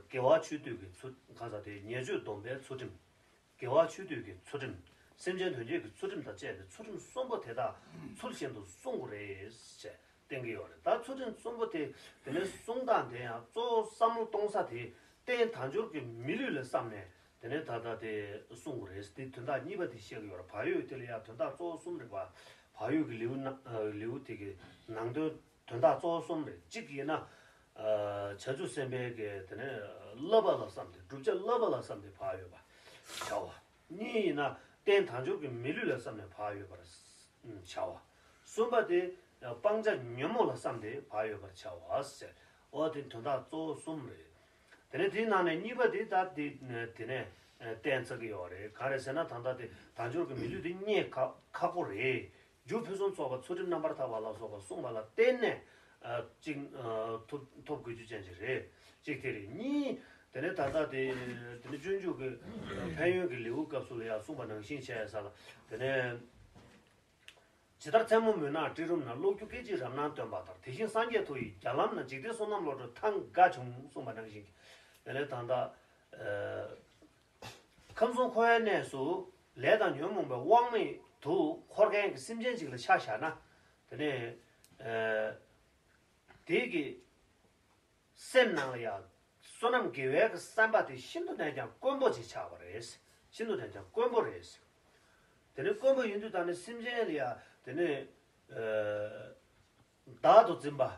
དགེ་བ་ཆོས་སྡུད་ཀྱི་ཚུལ་གང་ཟག་དེ་ཉེས་སྤྱོད་སྡོམ་པའི་ཚུལ་ཁྲིམས། དགེ་བ་ཆོས་སྡུད་ཀྱི་ཚུལ་ཁྲིམས། སེམས་ཅན་དོན་བྱེད་ཀྱི་ཚུལ་ཁྲིམས་དང་བཅས་ཏེ་ཚུལ་ཁྲིམས་གསུམ་པོ་དེ་དག་ཚུལ་བཞིན་དུ་བསྲུང་དགོས་རེད་ཅེས་བསྟན་གྱི་ཡོད་རེད། ད་ཚུལ་ཁྲིམས་གསུམ་པོ་དེ་དེ་ནས་བསྲུང་སྟངས་དེ་ཡང་གཙོ་བོ་བསམ་བློ་གཏོང་ས་དེ་རྟེན་དལ་འབྱོར་གྱི་མི་ལུས་ལ་བསམ་ནས་དེ་ནས་ད་ལྟ་དེ་བསྲུང་དགོས་རེད། དེ་དོན་དག་གཉིས་པ་དེ་བཤད་ཀྱི་ཡོད་རེད། བག་ཡོད་དེ་ལ་ཡང་དོན་དག་གཙོ་བོ་གསུམ་རེད་པ། བག་ཡོད་ཀྱི་ལེའུ་ན་ལེའུ་དེ་གི་ནང་དོན། དོན་དག་གཙོ་བོ་གསུམ་རེད། གཅིག་ཡིན་ན། ཨ་བྱང་ཆུབ་སེམས་དཔའི་གི་དེ་ནས་བསླབ་པ་ལ་བསམ་སྟེ། བསྒྲུབ་བྱ་བསླབ་པ་ལ་བསམ་སྟེ་བག་ཡོད་པ་བྱ་བ། གཉིས་ཡིན་ན་རྟེན་དལ་འབྱོར་གྱི་མི་ལུས་ལ་བསམ་ནས་བག་ཡོད་པར་བྱ་བ། གསུམ་པ་དེ་སྤང་བྱ་ཉོན་མོངས་ལ་བསམ་སྟེ་བག་ཡོད་པར་བྱ་བ་ཟེར། འོ་དེ་དོན་དག་གཙོ་བོ་གསུམ་རེད། དེ་ནས་དེའི་ནང་ནས་གཉིས་པ་དེ་ད་དེ་དེ་ནས་བསྟན་ཚར་གི་ཡོད་རེད། ག་རེ་ཟེར་ན་ད་ལྟ་དེ་དལ་འབྱོར་གྱི་མི་ལུས་དེ་རྙེད་ཁག་ཁག་པོ་རེད། རྒྱུ་ཕུན་སུམ་ཚོགས་པ་ཚུལ་ཁྲིམས་རྣམ་པར་དག་པ་ལ་སོགས་པ་བསྲུངས་པ་ལ་བརྟེན་ནས་ཨ་གཅིག་ཨ་ཐོབ་ཐོབ་དགོས་རྒྱུ་ཅན་ཅིག་རེད། གཅིག་དེ་རེད། གཉིས་དེ་ནས་ད་ལྟ་དེ་དེ་ནས་སྤྱོད་འཇུག་གི་ཕན་ཡོན་གྱི་ལེའུ་སྐབས་སུ་ལ་ཡང་གསུངས་པ་ནང་བཞིན་བྱས་ས་ལ་དེ་ནས། ཇི་ལྟར་མཚན་མོ་མུན་ནག་སྤྲིན་རུམ་ན། གློག་འཁྱུག་སྐད་ཅིག་རབ་སྣང་སྟོན་པ་ལྟར། དེ་བཞིན་སངས་རྒྱས་མཐོ་ཡི་རྒྱ་ལམ་ན། འཇིག་རྟེན་བསོད་ནམས་བློ་གྲོས་ཐང་འགའ་བྱུང་། གསུངས་པ་ནང་བཞིན་གྱི། དེ་ནས་ད་ལྟ་ཨ་ཁམས་གསུམ་འཁོར་བའི་གནས་སུ་ལས་དང་ཉོན་མོངས་པའི་དབང་མེད་དུ་འཁོར་མཁན་གྱི་སེམས་ཅན་ཅིག་ལ་ཆ་བཞག་ན། དེ་ནས་ཨ་དེ་གི་སེམས་ནང་ལ་ཡང་བསོད་ནམས་དགེ་བའི་གི་བསམ་པ་དེ་ཤིན་ཏུ་ནས་ཀྱང་དཀོན་པོ་ཅིག་ཆགས་པ་རེད། ཤིན་ཏུ་ནས་ཀྱང་དཀོན་པོ་རེད། དེ་ནས་དཀོན་པོ་ཡིན་དུས་ད་ནི་སེམས་ཅན་ལ་ཡང་དེ་ནས་ཨ་བདག་ཏུ་འཛིན་པ་ཨ་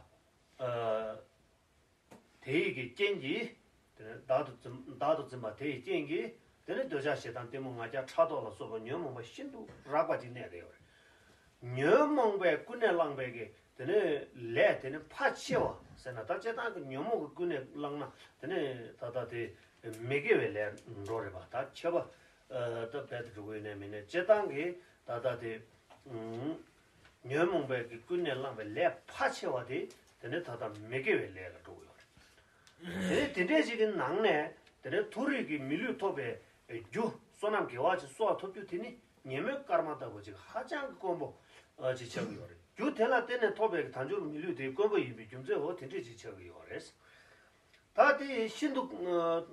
དེ་ཡི་གི་རྐྱེན་གྱིས། དེ་ནས་བདག་ཏུ་འཛིན་བདག་ཏུ་འཛིན་པ་དེ་ཡི་རྐྱེན་གྱིས་དེ་ནས་འདོད་ཆགས་ཞེ་སྡང་གཏི་མུག་ང་རྒྱལ་ཕྲག་དོག་ལ་སོགས་པ་ཉོན་མོངས་པ་ཤིན་ཏུ་རགས་པ་ཅིག་གནས་བསྡད་ཡོད་རེད། ཉོན་མོངས་པའི་ཀུན་ནས་བསླངས་པའི་གི་དེ་ནས་ལས་དེ་ནས་ཕལ་ཆེ་བ་ཟེར་ན། ད་སྤྱིར་བཏང་གི་ཉོན་མོངས་ཀྱི་ཀུན་ནས་བསླངས་ན་དེ་ནས་ད་ལྟ་དེ་མི་དགེ་བའི་ལས་འགྲོ་རེད་པ། ད་ཁྱད་པར་ད་རྦད་དེ་འགྲོ་གི་ཡོད་ནའི་མིན་ནའི་སྤྱིར་བཏང་གི་ད་ལྟ་དེ་ཉོན་མོངས་པའི་གི་ཀུན་ནས་བསླངས་པའི་ལས་ཕལ་ཆེ་བ་དེ་དེ་ནས་ད་ལྟ་མི་དགེ་བའི་ལས་ལ་འགྲོ་གི་ཡོད་རེད། དེ་ནས་དེ་འདྲས་ཞིག་གི་ནང་ནས་དེ་ནས་མཐོ་རིས་ཀྱི་མི་ལུས་ཐོབ་པའི་རྒྱུ་བསོད་ནམས་དགེ་བ་ཅིག་གསོག་ཐུབ་རྒྱུ་དེ་ནི་ཉེས་མེད་སྐར་མ་ལྟ་བུ་ཅིག་ཧ་ཅང་གི་དཀོན་པོ་ཨ་ཅིག་ཆགས་ཀྱི་ཡོད་རེད། རྒྱུ་དེ་ལ་བརྟེན་ནས་ཐོབ་པའི་དལ་འབྱོར་མི་ལུས་དེ་དཀོན་པོ་ཡིན་པའི་རྒྱུ་མཚན་འོ་དེ་འདྲས་ཅིག་ཆགས་ཀྱི་ཡོད་རེད། ད་དེ་ཤིན་ཏུ་ཨ་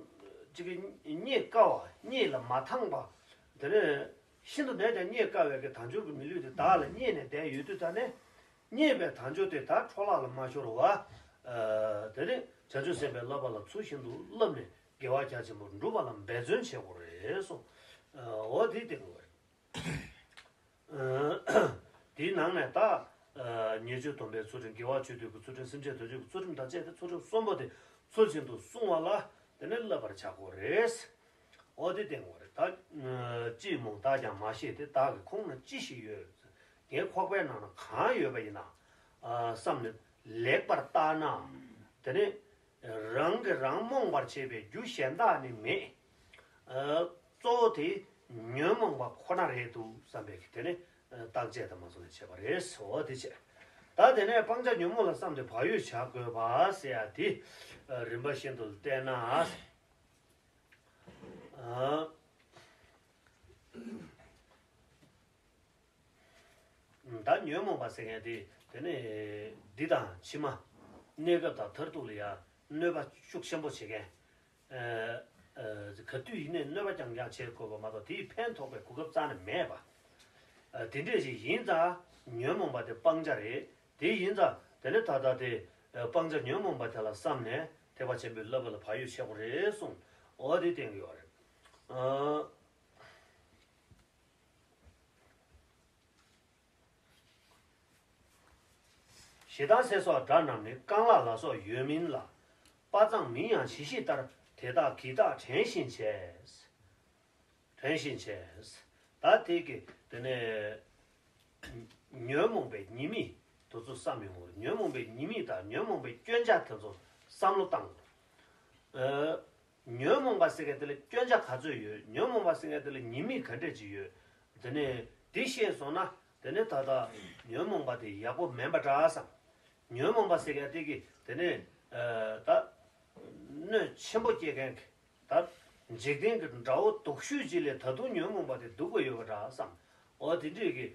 ཅིག་གི་རྙེད་དཀའ་བ། རྙེད་ལ་མ་ཐང་པ། དེ་ནས་ཤིན་ཏུ་ནས་ཀྱང་རྙེད་དཀའ་བའི་གི་དལ་འབྱོར་གྱི་མི་ལུས་དེ་བདག་ལ་རྙེད་ནས་བསྡད་ཡོད་དུས་ད་ནས། རྙེད་པའི་དལ་འབྱོར་དེ་ད་འཕྲོ་བརླག་ལ་མ་ཤོར་བ། ཨ་དེ་ནས་བྱང་ཆུབ་སེམས་དཔའི་བསླབ་པ་ལ་ཚུལ་བཞིན་དུ་བསླབས་ནས་དགེ་བ་རྒྱ་ཆེན་པོ་སྒྲུབ་པ་ལ་འབད་བརྩོན་བྱེད་དགོས་རེད་གསུངས། ཨ་འོ་དེ་བསྟན་དགོས་རེད། ཨ་དེའི་ནང་ནས་ད་ཨ་ཉེས་སྤྱོད་སྡོམ་པའི་ཚུལ་ཁྲིམས། དགེ་བ་ཆོས་སྡུད་ཀྱི་ཚུལ་ཁྲིམས། སེམས་ཅན་དོན་བྱེད་ཀྱི་ཚུལ་ཁྲིམས་དང་བཅས་ཏེ་ཚུལ་ཁྲིམས་གསུམ་པོ་དེ་ཚུལ་བཞིན་དུ་བསྲུང་བ་ལ་དེ་ནས་བསླབ་པར་བྱ་དགོས་རེད། འོ་དེ་བསྟན་དགོས་རེད། ཅི་རྨོངས་བདག་ཀྱང་མ་ཤེས་ཏེ། བདག་གི་ཁོང་ན་ཅི་ཞིག་ཡོད། ངའི་ཁོག་པའི་ནང་ན་གང་ཡོད་པ་ཡིན་ན་བསམ་ནས་ལེགས་པར་བརྟགས་ན། དེ་ནི་རང་གིས་རང་རྨོངས་པར་བྱེད་པའི་རྒྱུ་གཞན་དག་ནི་མེད། གཙོ་བོ་དེ་ཉོན་མོངས་པ་ཁོ་ན་རེད་འདུག་བསམ་པའི་དེ་ནི་བརྟག་དཔྱད་དང་མ་སོང་ནས་བྱས་པ་རེད་ཟེར་བ་དེ་བྱས། ད་དེ་ནས་སྤང་བྱ་ཉོན་མོངས་ལ་བསམ་སྟེ་བག་ཡོད་བྱ་དགོས་པ་ཟེར་ཡ་དེ་རིམ་པ་བཞིན་དུ་བལྟས་ན། ད་ཉོན་མོངས་པ་ཟེར་མཁན་དེ་དེ་ནས་འདི་དང་ཕྱི་མ་གནས་སྐབས་དང་མཐར་ཐུག་ལ་ཡང་གནོད་པ་ཤུགས་ཆེན་པོ་བྱེད་མཁན། ག་དུས་ཡིན་ནའི་གནོད་པ་རྐྱང་རྐྱང་བྱེད་དགོས་པ་མ་གཏོགས་དེའི་ཕན་ཐོགས་པའི་གོ་སྐབས་རྩ་ནས་མེད་པ། དེ་འདྲས་ཞིག་ཡིན་ཙང་ཉོན་མོངས་པ་དེ་སྤང་བྱ་རེད། དེ་ཡིན་ཙང་དེ་ནས་ད་ལྟ་དེ་སྤང་བྱ་ཉོན་མོངས་པ་དེ་ལ་བསམ་ནས་ཐེག་པ་ཆེན་པོའི་བསླབ་པ་ལ་བག་ཡོད་བྱེད་དགོས་རེད་གསུངས། འོ་དེ་བསྟན་གྱི་ཡོད་རེད། ཞེ་སྡང་སྲེད་སོགས་དགྲ་རྣམས་ནི། རྐང་ལག་ལ་སོགས་ཡོད་མིན་ལ། དཔའ་གཙང་མིན་ཡང་ཇི་ཞིག་ལྟར། དེ་དག་གི་དག་བྲན་བཞིན་བྱས། བྲན་བཞིན་བྱས། ད་དེ་གི་དེ་ནས་ཉོན་མོངས་པའི་ཉེས་དམིགས་དེ་ཚོ་བསམ་ཡོང་བར། ཉོན་མོངས་པའི་ཉེས་དམིགས་དང་ཉོན་མོངས་པའི་སྐྱོན་ཆ་དེ་ཚོ་བསམ་བློ་བཏང་དགོས། ཉོན་མོངས་པ་ཟེར་མཁན་དེ་ལ་སྐྱོན་ཆ་ག་ཚོད་ཡོད། ཉོན་མོངས་པ་ཟེར་མཁན་དེ་ལ་ཉེས་དམིགས་ག་འདྲས་ཅིག་ཡོད། དེ་ནས་དེ་ཤེས་སོང་ན་དེ་ནས་ད་ལྟ་ཉོན་མོངས་པ་དེ་ཡག་པོ་མིན་པ་འདྲ་བསམ། ཉོན་མོངས་པ་ཟེར་མཁན་དེ་གི་དེ་ནས་ད་གནོད་ཆེན་པོ་སྐྱེལ་མཁན་གི་ད་འཇིག་རྟེན་གྱི་དགྲ་བོ་སྡུག་ཤོས་ཅིག་ལས་ད་དུང་ཉོན་མོངས་པ་དེ་སྡུག་པ་ཡོད་པ་འདྲ་བསམ། འོ་དེ་འདྲས་ཀྱི་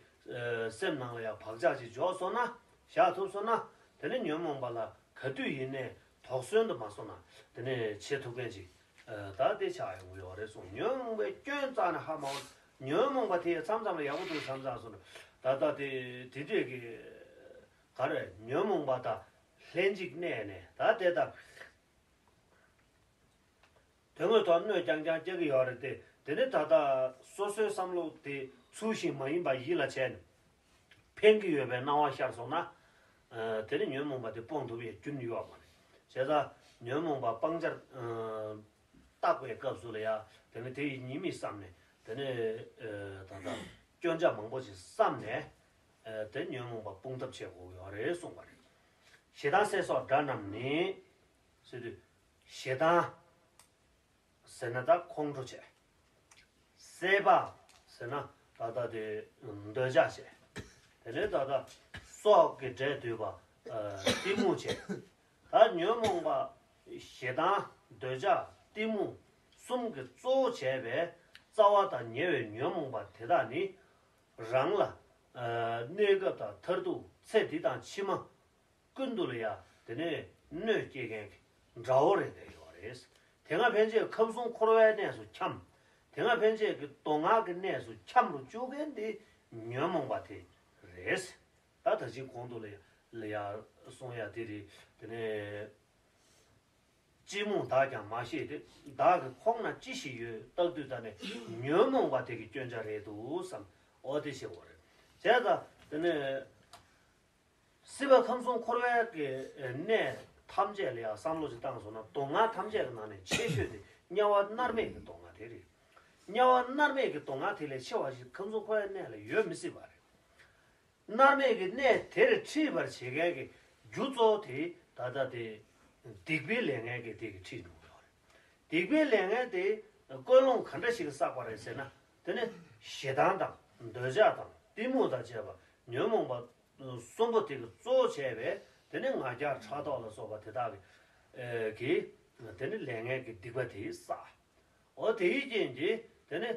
སེམས་ནང་ལ་ཡང་བག་ཆགས་ཅིག་འཇོག་སོང་ན། བཞག་ཐུབ་སོང་ན། དེ་ནས་ཉོན་མོངས་པ་ལ་ག་དུས་ཡིན་ནའི་དོགས་ཟོན་དུ་མ་སོང་ན་དེ་ནས་བྱེད་ཐུབ་མཁན་ཅིག་ད་དེ་ཆགས་ཡོང་གི་ཡོད་རེད་གསུངས། ཉོན་མོངས་པའི་སྐྱོན་རྩ་ནས་ཧ་མ་གོ། ཉོན་མོངས་པ་དེ་མཚམས་མཚམས་ལ་ཡག་པོ་འདུག་མཚམས་མཚམས་སོང་ན་ད་ལྟ་དེ་དེ་འདྲས་ཀྱི་ག་རེ་ཉོན་མོངས་པ་དང་ལྷན་ཅིག་གནས་ནས་ད་དེ་ལྟ། དོན་དངོས་ཐོག་གནོད་རྐྱང་རྐྱང་སྐྱེལ་གྱི་ཡོད་རེད་དེ། དེ་ནི་ད་ལྟ་སོ་སོའི་བསམ་བློ་དེ་ཚུལ་བཞིན་མ་ཡིན་པ་ཡིད་ལ་བྱས་ནས་ཕན་གྱི་ཡོད་པའི་སྣང་བ་ཤར་སོང་ན། དེ་ནི་ཉོན་མོངས་པ་དེ་སྤོང་ཐུབ་པའི་རྒྱུན་ཡོད་མ་རེད། བྱས་ཙང་ཉོན་མོངས་པ་སྤང་བྱར་བརྟག་པའི་སྐབས་སུ་ལ་ཡང་དེ་ནི་དེ་ཡི་ཉེས་དམིགས་བསམ་ནས་དེ་ནི་ད་ལྟ་སྐྱོན་ཆ་མང་པོ་ཞིག་བསམ་ནས་དེ་ཉོན་མོངས་པ་སྤོང་ཐབས་བྱེད་དགོས་ཡོད་རེད་གསུངས་པ་རེད། ཞེ་སྡང་སྲེད་སོགས་དགྲ་རྣམས་ནི། ཟེར་དུས། ཞེ་སྡང་ཟེར་ན་ད་ཁོང་ཁྲོ་བྱས། སྲེད་པ་ཟེར་ན་ད་ལྟ་དེ་འདོད་ཆགས་བྱས། དེ་ནས་ད་ལྟ་སྲོག་གི་འབྲས་འདོད་པ། གཏི་མུག་བྱས། ད་ཉོན་མོངས་པ་ཞེ་སྡང་འདོད་ཆགས་གཏི་མུག་གསུམ་གྱི་གཙོ་བོ་བྱས་པའི་རྩ་བ་དང་ཉེ་བའི་ཉོན་མོངས་པ་དེ་དག་ནི་རང་ལ་གནས་སྐབས་དང་མཐར་ཐུག་ཚེ་འདི་དང་ཕྱི་མ་ཀུན་ཏུ་ལ་ཡང་དེ་ནས་གནོད་སྐྱེལ་མཁན་གྱི་དགྲ་བོ་རེད་བསྡད་ཡོད་རེད། དེ་སྔ་ཕན་ཆད་ཁམས་གསུམ་འཁོར་བའི་གནས་སུ་འཁྱམས། དེ་སྔ་ཕན་ཆད་ཀྱི་སྡུག་བསྔལ་གྱི་གནས་སུ་འཁྱམས་རུ་བཅུག་མཁན་དེ་ཉོན་མོངས་པ་དེ་རེད། ད་ད་ཅིང་གོང་དུ་ལ་ཡང་གསུང་ཡ་དེ་རེད། དེ་ནས་ཅི་རྨོངས་བདག་ཀྱང་མ་ཤེས་ཏེ། བདག་གི་ཁོག་ན་ཅི་ཞིག་ཡོད། བརྟག་དུས་ད་ནས་ཉོན་མོངས་པ་དེ་གི་སྐྱོན་ཆ་རེད་འདུག་བསམ། འོ་དེ་ཤེས་དགོས་རེད། བྱས་ཙང་དེ་ནས། སྲིད་པ་ཁམས་གསུམ་འཁོར་བའི་གི་གནས་ཐམས་ཅད་ལ་ཡང་བསམ་བློ་ཞིག་བཏང་སོང་ན་སྡུག་བསྔལ་ཐམས་ཅད་ཀྱི་ནང་ནས་ཆེ་ཤོས་དེ་དམྱལ་བ་མནར་མེད་ཀྱི་སྡུག་བསྔལ་དེ་རེད། དམྱལ་བ་མནར་མེད་ཀྱི་སྡུག་བསྔལ་དེ་ལས་ཆེ་བ་ཞིག་ཁམས་གསུམ་འཁོར་བའི་གནས་ལ་ཡོད་མི་སྲིད་པ་རེད། མནར་མེད་ཀྱི་གནས་དེར་ཁྲིད་པར་བྱེད་མཁན་གྱི་རྒྱུ་གཙོ་བོ་དེ་ད་ལྟ་དེ་སྡིག་པའི་ལས་ངན་གྱིས་དེ་གི་ཁྲིད་འགྲོ་གི་ཡོད་རེད། སྡིག་པའི་ལས་ངན་དེ་ཀུན་སློང་ག་འདྲ་ཞིག་གིས་བསགས་པ་རེད་ཟེར་ན། དེ་ནི་ཞེ་སྡང་དང་འདོད་ཆགས་དང་གཏི་མུག་དང་བཅས་པ་ཉོན་མོངས་པ་གསུམ་པོ་དེ་གིས་གཙོ་བོ་བྱས་པའི་དེ་ནི་ང་རྒྱལ་ཕྲག་དོག་ལ་སོགས་པ་དེ་དག་གི་གིས་དེ་ནི་ལས་ངན་གྱི་སྡིག་པ་དེ་བསགས། འོ་དེའི་རྐྱེན་གྱིས་དེ་ནི་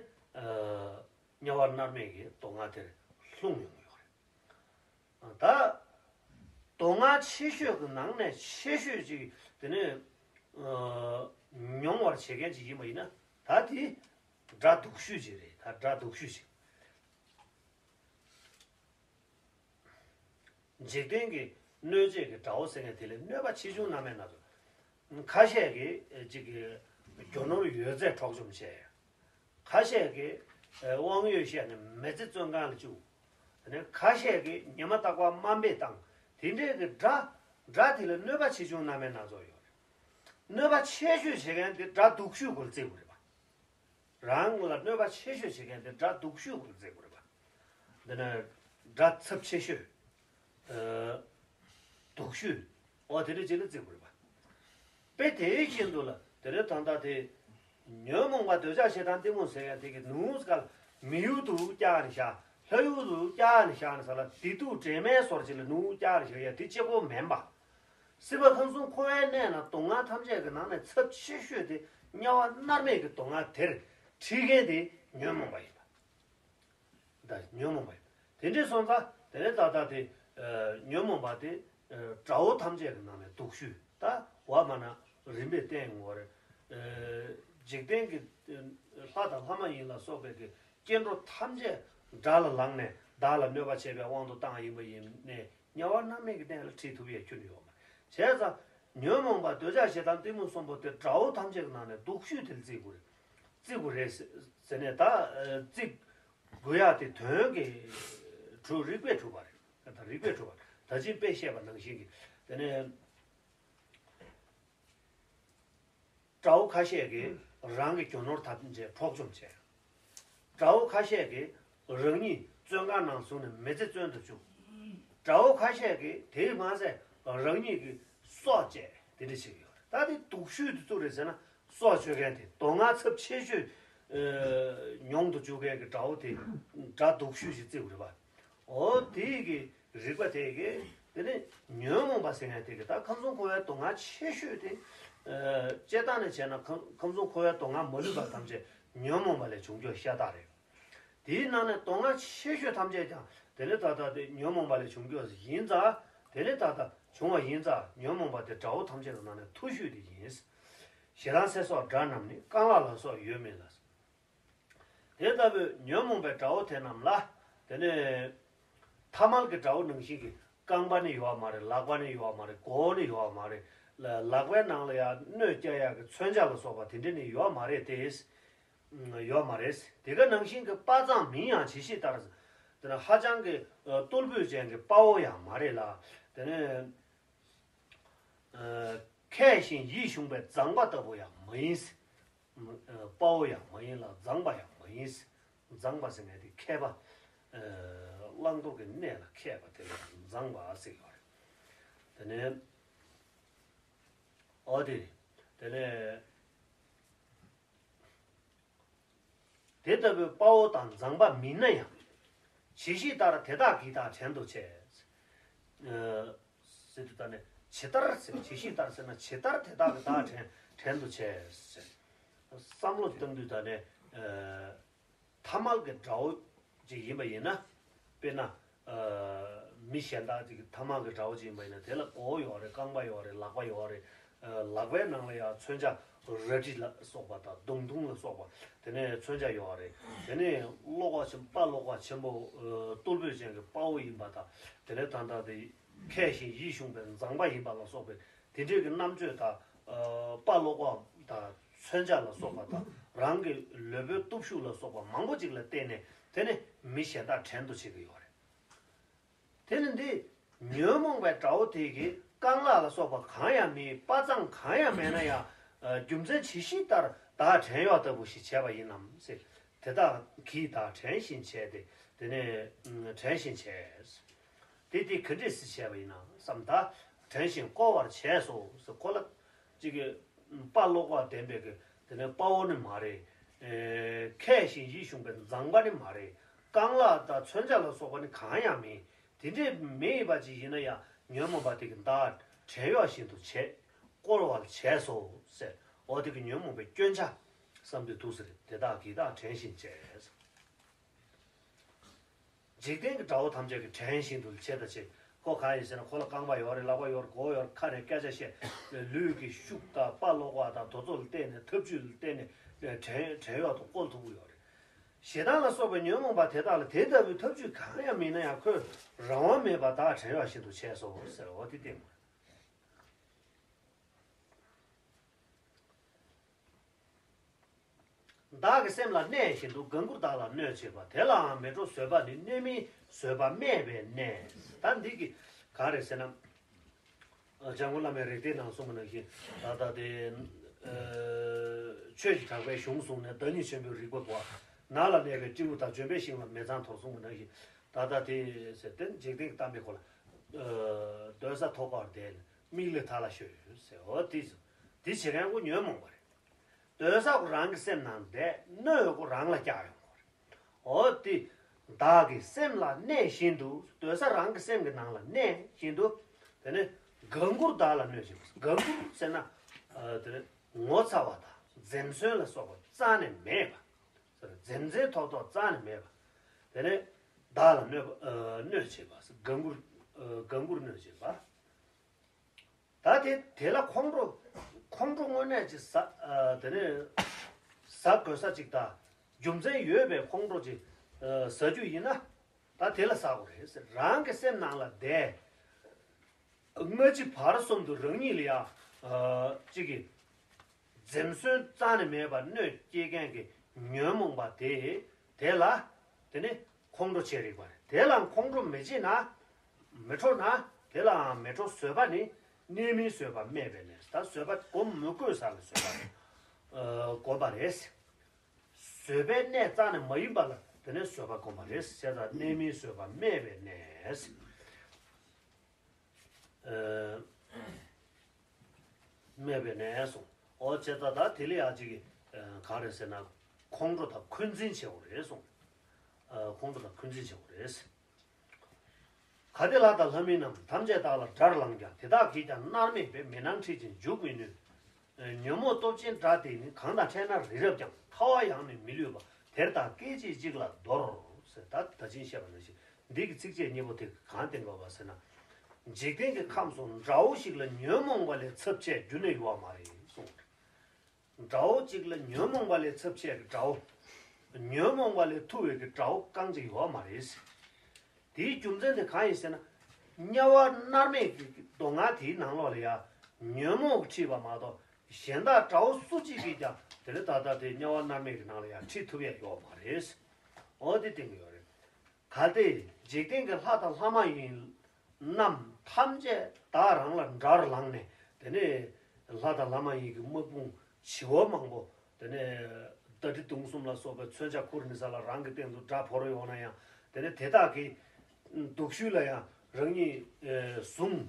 དམྱལ་བ་མནར་མེད་ཀྱི་སྡུག་བསྔལ་དེར་ལྷུང་ཡོང་གི་ཡོད་རེད། ད་སྡུག་བསྔལ་ཆེ་ཤོས་ཀྱི་ནང་ནས་ཆེ་ཤོས་ཅིག་དེ་ནས་མྱོང་བར་བྱེད་མཁན་ཅིག་ཡིན་པ་ཡིན་ན། ད་དེ་དགྲ་སྡུག་ཤོས་ཅིག་རེད། ད་དགྲ་སྡུག་ཤོས་ཅིག་འཇིག་རྟེན་གྱི་གནོད་བྱེད་ཀྱི་དགྲ་བོ་ཟེར་མཁན་དེ་ལས་གནོད་པ་ཆེ་ཆུང་རྣམ་པ་སྣ་ཚོགས། ཁ་ཤས་ཀྱིས་ཅིག་གི་རྒྱུ་ནོར་ཡོད་ཚད་འཕྲོག་བཅོམ་བྱས། ཁ་ཤས་ཀྱིས་དབང་ཡོད་བཤད་ནས་མི་ཚེ་བཙོན་ཁང་ལ་བཅུག་དེ་ནས་ཁ་ཤས་ཀྱིས་ཉི་མ་རྟག་པར་དམའ་འབེབས་བཏང་། དེ་འདྲའི་གི་དགྲ་དགྲ་དེ་ལ་གནོད་པ་ཆེ་ཆུང་རྣམ་པ་སྣ་ཚོགས་ཡོད་རེད། གནོད་པ་ཆེ་ཤོས་བྱེད་མཁན་དེ་དགྲ་སྡུག་ཤོས་སྐོར་བརྩི་དགོས་རེད་པ། རང་ལ་གནོད་པ་ཆེ་ཤོས་བྱེད་མཁན་དེ་དགྲ་སྡུག་ཤོས་ཀྱི་རྩིས་དགོས་རེད་པ། འདི་ནི་དགྲ་ཚབས་ཆེ་ཤོས། ཨ། སྡུག་ཤོས། འོ་དེ་འདྲ་ཅིག་ལ་བརྩི་དགོས་རེད་པ། དཔེ་དེའི་བཞིན་དུ་ལ་དེ་ནས་ད་ལྟ་དེ། ཉོན་མོངས་པ་འདོད་ཆགས་ཞེ་སྡང་གཏི་མུག་ཟེར་ཡ་དེ་གི་ནུས་སྐལ་མི་ཡུལ་དུ་བཀྱག་ནས་བཞག་ལྷ་ཡུལ་དུ་བཀྱག་ནས་བཞག་ནས་ས་ལ་བདེ་སྡུག་འདྲེས་མའི་ཟོར་ཅིག་ལ་ནུས་བཀྱག་ནས་བཞག་ཡ་དེ་གཅིག་པོ་མིན་པ། སྲིད་པ་ཁམས་གསུམ་འཁོར་བའི་གནས་ན་སྡུག་བསྔལ་ཐམས་ཅད་ཀྱི་ནང་ནས་ཚབས་ཆེ་ཤོས་དེ་དམྱལ་བ་མནར་མེད་ཀྱི་སྡུག་བསྔལ་དེར་ཁྲིད་མཁན་དེ་ཉོན་མོངས་པ་ཡིན་པ། ད་ཉོན་མོངས་པ་ཡིན། དེ་འདྲའི་སོང་ཙང་དེ་ནས་ད་ལྟ་དེ་ཨ་ཉོན་མོངས་པ་དེ་ཨ་དགྲ་བོ་ཐམས་ཅད་ཀྱི་ནང་ནས་སྡུག་ཤོས་ད་བ་མ་ན་རིམ་པས་བསྟན་ཡོང་བ་རེད། ཨ་འཇིག་རྟེན་གྱི་ཨ་ལྷ་དང་ལྷ་མ་ཡིན་ལ་སོགས་པའི་གི་སྐྱེ་འགྲོ་ཐམས་ཅད་དགྲ་ལ་ལངས་ནས་བདག་ལ་གནོད་པ་བྱེད་པའི་དབང་དུ་བཏང་ཡིན་པ་ཡིན་ནས་དམྱལ་བ་མནར་མེད་ཀྱི་གནས་ལ་ཁྲིད་ཐུབ་ཡས་ཁྱོན་ནས་ཡོད་མ་རེད། བྱས་ཙང་ཉོན་མོངས་པ་འདོད་ཆགས་ཞེ་སྡང་གཏི་མུག་གསུམ་པོ་དེ་དགྲ་བོ་ཐམས་ཅད་ཀྱི་ནང་ནས་སྡུག་ཤོས་དེ་ལ་བརྩི་དགོས་རེད། བརྩི་དགོས་རེད་ཟེར་ནས་ད་ཨ་བརྩི་དགོས་ཡག་དེ་དོན་གྱི་གྲུབ་རིགས་པས་གྲུབ་པ་རེད། ད་རིགས་པས་གྲུབ་པ་ད་ཅིང་དཔེ་བཤད་པ་ནང་བཞིན་གྱི་དེ་ནས་དགྲ་བོ་ཁ་ཤས་ཀྱིས་རང་གི་རྒྱུ་ནོར་ཐམས་ཅད་འཕྲོག་བཅོམ་བྱས། དགྲ་བོ་ཁ་ཤས་ཀྱིས་རང་ཉིད་བཙོན་ཁང་ནང་བཟུང་ནས་མི་ཚེ་བཙོན་དུ་བཅུག་དགྲ་བོ་ཁ་ཤས་ཀྱིས་དེས་མ་ཟད་རང་ཉིད་ཀྱི་སྲོག་བཅད་དེ་འདྲ་བྱེད་ཀྱི་ཡོད་རེད། ད་དེ་སྡུག་ཤོས་དེ་སུ་རེད་ཟེར་ན་སྲོག་གཅོད་མཁན་དེ་སྡུག་བསྔལ་ཚབས་ཆེ་ཤོས་ཨ་མྱོང་དུ་བཅུག་མཁན་གྱི་དགྲ་བོ་དེ་དགྲ་སྡུག་ཤོས་ཤིག་བརྩི་དགོས་རེད་པ། འོ་དེ་གི་རིགས་པ་དེ་གི་དེ་ནི་ཉོན་མོངས་པ་ཟེར་མཁན་དེ་གི་ད་ཁམས་གསུམ་འཁོར་བའི་སྡུག་བསྔལ་ཆེ་ཤོས་དེ་ཨ་སྤྱིར་བཏང་ནས་བྱས་ན་ཁམས་ཁམས་གསུམ་འཁོར་བའི་སྡུག་བསྔལ་མ་ལུས་པ་ཐམས་ཅད་ཉོན་མོངས་པ་ལས་བྱུང་རྒྱུ་ཤ་སྟག་རེད། དེའི་ནང་ནས་སྡུག་བསྔལ་ཆེ་ཤོས་ཐམས་ཅད་ཀྱང་དེ་ནི་ད་ལྟ་དེ་ཉོན་མོངས་པ་ལས་བྱུང་རྒྱུ་ཡིན་ཙང་དེ་ནི་ད་ལྟ་བྱུང་བ་ཡིན་ཙང་ཉོན་མོངས་པ་དེ་དགྲ་བོ་ཐམས་ཅད་ཀྱི་ནང་ནས་མཐོ་ཤོས་དེ་ཡིན། ཞེ་སྡང་སྲེད་སོགས་དགྲ་རྣམས་ནི། རྐང་ལག་ལ་སོགས་ཡོད་མིན་ལ། དེ་ལྟ་བུའི་ཉོན་མོངས་པའི་དགྲ་བོ་དེ་རྣམས་ལ། དེ་ནས་ཐ་མལ་གྱི་དགྲ་བོ་ནང་བཞིན་གྱི་རྐང་པ་ནི་ཡོད་མ་རེད། ལག་པ་ནི་ཡོད་མ་རེད། མགོ་བོ་ནི་ཡོད་མ་རེད། ལ་ལག་པའི་ནང་ལ་ཡང་གནོད་སྐྱེལ་ཡག་གི་མཚོན་ཆ་ལ་སོགས་པ་དེ་འདྲ་ནི་ཡོད་མ་རེད་དེ། ཡོད་མ་རེད། དེ་ག་ནང་བཞིན་གྱི་དཔའ་མཛངས་མིན་ཡང་བྱེད་ཤེས་ལྟར། དེ་ནི་ཧ་ཅང་གི་རྟུལ་ཕོད་ཅན་གྱི་དཔའ་བོ་ཡང་མ་རེད་ལ། དེ་ནས། མཁས་ཤིང་ཡིད་གཞུངས་པའི་མཛངས་པ་ལྟ་བུ་ཡང་མ་ཡིན། དཔའ་བོ་ཡང་མ་ཡིན་ལ་མཛངས་པ་ཡང་མ་ཡིན། མཛངས་པ་ཟེར་མཁན་དེ་མཁས་པ། བླང་དོར་གྱི་གནས་ལ་མཁས་པ་དེ་ལ་མཛངས་པ་ཟེར་ཡོད་རེད། དེ་ནས་འོ་དེ་དེ་ནས། དེ་ལྟ་བུའི་དཔའ་བོ་དང་མཛངས་པ་མིན་ན་ཡང་། བྱེད་ཤེས་ལྟར་དེ་དག་གིས་བདག་བྲན་དུ་བྱེད། ཟེར་དུས་ད་ནས་ཇི་ལྟར་ཟེར། བྱེད་ཤེས་ལྟར་ཟེར་ན་ཇི་ལྟར་དེ་དག་གིས་བདག་བྲན་བྲན་དུ་བྱེད་ཟེར། བསམ་བློ་བཏང་དུས་ད་ནས་ཐ་མལ་གྱི་དགྲ་བོ་ཅིག་ཡིན་པ་ཡིན་ན། དཔེར་ན། མི་གཞན་དག་ཅིག་གི་ཐ་མལ་གྱི་དགྲ་བོ་ཅིག་ཡིན་པ་ཡིན་ན་དེ་ལ་མགོ་བོ་ཡོད་རེད། རྐང་པ་ཡོད་རེད། ལག་པ་ཡོད་རེད། ལག་པའི་ནང་ལ་ཡང་མཚོན་ཆ་རལ་གྲི་ལ་སོགས་པ་དང་མདུང་ཐུང་ལ་སོགས་པ་དེ་ནས་མཚོན་ཆ་ཡོད་རེད། དེ་ནས་བློ་ཁོག་ཆེན་དཔའ་བློ་ཁོག་ཆེན་པོ་རྟུལ་ཕོད་ཅན་གྱི་དཔའ་བོ་ཡིན་པ་དང་དེ་ནས་ད་ལྟ་དེ་མཁས་ཤིང་ཡིད་གཞུངས་པའི་མཛངས་པ་ཡིན་པ་ལ་སོགས་པའི་དེ་འདྲའི་གི་རྣམ་དཔྱོད་དང་དཔའ་བློ་ཁོག་དང་མཚོན་ཆ་ལ་སོགས་པ་དང་རང་གི་ལུས་པོའི་སྟོབས་ཤུགས་ལ་སོགས་པ་མང་པོ་ཅིག་ལ་བརྟེན་ནས་དེ་ནས་མི་གཞན་དག་བྲན་དུ་བྱེད་ཀྱི་ཡོད་རེད། དེ་ནི་འདི་ཉོན་མོངས་པའི་དགྲ་བོ་དེ་གིས་རྐང་ལག་ལ་སོགས་པ་གང་ཡང་མེད། དཔའ་མཛངས་གང་ཡང་མེད་ན་ཡང་རྒྱུ་མཚན་ཇི་ཞིག་ལྟར་བདག་བྲན་གཡོག་ལྟ་བུ་ཞིག་བྱས་པ་ཡིན་ནམ་ཟེར། དེ་དག་གིས་བདག་བྲན་བཞིན་བྱས་ཏེ་དེ་ནས་བྲན་བཞིན་བྱས། དེ་དེ་ག་འདྲས་སེ་བྱས་པ་ཡིན་ནམ་བསམ། ད་བྲན་བཞིན་བཀོལ་བར་བྱས་སོ་ཟེར། ཁོ་ལ་ཅིག་གི་དཔའ་བློ་ཁོག་ལྡན་པའི་གི་དེ་ནས་དཔའ་བོ་ནི་མ་རེད། མཁས་ཤིང་ཡིད་གཞུངས་པའི་མཛངས་པ་ནི་མ་རེད། རྐང་ལག་དང་མཚོན་ཆ་ལ་སོགས་པ་ནི་གང་ཡང་མེད། དེ་འདྲས་མེད་པ་ཅིག་ཡིན་ན་ཡང་ཉོན་མོངས་པ་དེ་གིས་བདག་བྲན་གཡོག་བཞིན་དུ་བྱས། བཀོལ་བར་བྱས་སོ་ཟེར། འོ་དེ་གི་ཉོན་མོངས་པའི་སྐྱོན་ཆ་བསམ་དུས་འདུག་ཟེར། དེ་དག་གིས་བདག་བྲན་བཞིན་བྱས། འཇིག་རྟེན་གྱི་དགྲ་བོ་ཐམས་ཅད་ཀྱིས་བྲན་བཞིན་དུ་བྱེད་དང་བྱེད། ཁོ་གང་ཡིན་ཟེར་ན་ཁོ་ལ་རྐང་པ་ཡོད་རེད། ལག་པ་ཡོད་རེད། མགོ་ཡོད་རེད། ཁ་ནས་སྐད་ཆ་བཤད། ལུས་ཀྱི་ཤུགས་དང་དཔའ་བློ་ཁོག་དང་དེ་ཚོ་ལ་བརྟེན་ནས་ཐབས་ཇུས་ལ་བརྟེན་ནས་བྲན་བྲན་གཡོག་ཏུ་བཀོལ་ཐུབ་ཀྱི་ཡོད་རེད། ཞེ་སྡང་ལ་སོགས་པའི་ཉོན་མོངས་པ་དེ་དག་ལ་དེ་ལྟ་བུའི་ཐབས་ཇུས་གང་ཡང་མེད་ན་ཡང་ཁོས་རང་དབང་མེད་པར་བདག་བྲན་གཡོག་བཞིན་དུ་བྱས་སོ་ཟེར། འོ་དེ་བསྟན་པ། བདག་གི་སེམས་ལ་གནས་བཞིན་དུ། དགའ་མགུར་བདག་ལ་གནོད་བྱེད་པ། དེ་ལའང་མི་སྤྲོ་བཟོད་པ་ནི། གནོད་མིན་བཟོད་པ་སྨད་པའི་གནས། ད་འདི་གི་ག་རེ་ཟེར་ན། འཇམ་མགོན་བླ་མའི་རིགས་གཏེར་ནང་གསུངས་པ་ནང་བཞིན་ད་ལྟ་དེ་ ཆོས་ཀྱི་གྲགས་པའི་གཞུང་བཟུང་ནས་བདག་ཉིད་ཆེན་པོའི་རིག་པ་གོ། ནགས་ལ་གནས་པའི་སྤྲེའུ་དང་ལྗོན་པའི་ཤིང་ལ་མེ་བཙའ་འཐོར་གསུངས་པ་ནང་བཞིན། ད་ལྟ་དེ་ཟེར་དེ་འཇིག་རྟེན་གྱི་གཏམ་པའི་སྐོར་ལ། སྡོད་ས་ཐོག་ཁར་བསྡད་ནས་མིག་ལས་ཐལ་ལ་ཤོད་ཟེར། འོ་དེ་དེ་བྱེད་མཁན་ཀོ་ཉོན་མོངས་པ་རེད། སྡོད་ས་ཀོ་རང་གི་སེམས་ནང་བསྡད། གནོད་ཀོ་རང་ལ་བཀྱག་ཡོང་གོ་རེད། འོ་དེ་བདག་གི་སེམས་ལ་གནས་བཞིན་དུ། སྡོད་ས་རང་གི་སེམས་ཀྱི་ནང་ལ་གནས་བཞིན་དུ། དེ་ནས་དགའ་མགུར་བདག་ལ་གནོད་བྱེད་པ། དགའ་མགུར་ཟེར་ན་དེ་ནས་ངོ་ཚ་བ་དང་འཛེམ་ཟོན་ལ་སོགས་པ་རྩ་ནས་མེད་པ། འཛེམ་འཛེམ་ཐོག་ཐོག་རྩ་ནས་མེད་པ། དེ་ནས་བདག་ལ་གནོད་པ། གནོད་བྱེད་པ། དགའ་མགུར། དགའ་མགུར་གནོད་བྱེད་པ། ད་དེ་དེ་ལ་ཁོང་ཁྲོ། ཁོང་ཁྲོ་དངོས་གནས་ཅིག་ཟ། དེ་ནས་ཟ་དགོས་ས་ཅིག་དང་རྒྱུ་མཚན་ཡོད་པའི་ཁོང་ཁྲོ་ཅིག་ཟ་རྒྱུ་ཡིན་ན། ད་དེ་ལ་ཟ་དགོས་རེད་ཟེར། རང་གི་སེམས་ནང་ལ་བསྡད། སྔ་ཕྱི་བར་གསུམ་དུ་རང་ཉིད་ལ་ཡ་ཅིག་གི་འཛེམ་ཟོན་རྩ་ནས་མེད་པར་གནོད་སྐྱེལ་མཁན་གྱི་ཉོན་མོངས་པ་དེ། དེ་ལ་དེ་ནི་ཁོང་ཁྲོ་བྱེད་རིགས་པ་རེད། དེ་ལ་ཁོང་ཁྲོ་མི་བྱེད་ན། མི་ཁྲོ་ན། དེ་ལའང་མི་ཁྲོ། བཟོད་པ་ནི་གནས་མིན་བཟོད་པ་སྨད་པའི་གནས། ད་བཟོད་པ་སྒོམ་མི་དགོས་ས་ལ་བཟོད་པ་སྒོམ་པ་རེད། བཟོད་པའི་གནས་རྩ་ནས་མ་ཡིན་པ་ལ་དེ་ནས་བཟོད་པ་སྒོམ་པ་རེད། བྱས་ཙང་གནས་མིན་བཟོད་པ་སྨད་པའི་གནས། སྨད་པའི་གནས་གསུངས། འོ་བྱས་ཙང་ད་དེ་ལ་ཡ་གཅིག་གི་ག་རེ་ཟེར་ན། ཁོང་ཁྲོ་དང་འཁོན་འཛིན་བྱེད་དགོས་རེད་གསུངས། ཁོང་ཁྲོ་དང་འཁོན་འཛིན་བྱེད་དགོས་རེད། གལ་ཏེ་ལྷ་དང་ལྷ་མིན་རྣམས། ཐམས་ཅད་བདག་ལ་དགྲར་ལངས་ཀྱང་། དེ་དག་གིས་ཀྱང་མནར་མེད་པའི། མེ་ནང་ཁྲིད་ཅིང་འཇུག་མི་ནུས། ཉོན་མོངས་སྟོབས་ཆེན་དགྲ་དེ་ནི། གང་དང་ཕྲད་ན་རི་རབ་ཀྱང་། ཐལ་བ་ཡང་ནི་མི་ལུས་པ། དེར་བདག་སྐད་ཅིག་གཅིག་ལ་འདོར། ཟེར། ད་ད་ཅིང་བཤད་པ་ནང་བཞིན་འདི་གི་ཚིགས་བཅད་གཉིས་པོ་དེ་གང་བསྟན་དགོས་པ་ཟེར་ན། འཇིག་རྟེན་གྱི་ཁམས་སུ་དགྲ་བོ་ཞིག་ལ་ཉོན་མོངས་པ་ལས་ཚབས་ཆེ་རྒྱུ་ནི་ཡོད་མ་རེད་གསུངས། དགྲ་བོ་གཅིག་ལ་ཉོན་མོངས་པ་ལས་ཚབས་ཆེ་གི་དགྲ་བོ། ཉོན་མོངས་པ་ལས་ཐུ་བའི་གི་དགྲ་བོ་རྐང་གཅིག་ཡོད་མ་རེད། དེའི་རྒྱུ་མཚན་དེ་གང་ཡིན་ཟེར་ན། དམྱལ་བ་མནར་མེད་ཀྱི་མདོ་སྔགས་དེའི་ནང་ལོགས་ལ་ཡང་ཉོན་མོངས་ཀྱིས་ཁྲིད་པ་མ་གཏོགས་གཞན་དག་དགྲ་བོ་སུ་གཅིག་གིས་ཀྱང་དེ་ནི་ད་ལྟ་དེ་དམྱལ་བ་མནར་མེད་ཀྱི་ནང་ལ་ཡང་ཁྲིད་ཐུབ་ཡ་ཡོད་མ་རེད། འོ་དེ་བསྟན་གྱི་ཡོད་རེད། གལ་ཏེ་འཇིག་རྟེན་གྱི་ལྷ་དང་ལྷ་མ་ཡིན་རྣམས་ཐམས་ཅད་བདག་རང་ལ་དགྲར་ལངས་ནས། དེ་ནས་ལྷ་དང་ལྷ་མ་ཡིན་གྱི་དམག་དཔུང་བྱེ་བ་མང་པོ། དེ་ནས་རྟ་དྲེལ་མདུང་གསུམ་ལ་སོགས་པའི་མཚོན་ཆ་ཁུར་ནས་ས་ལ་རང་གི་སྟེང་དུ་དགྲ་བོར་ཡོང་ན་ཡང་། དེ་ནས་དེ་དག་གི་སྡུག་ཤོས་ལ་ཡང་རང་ཉིད་བཟུང་།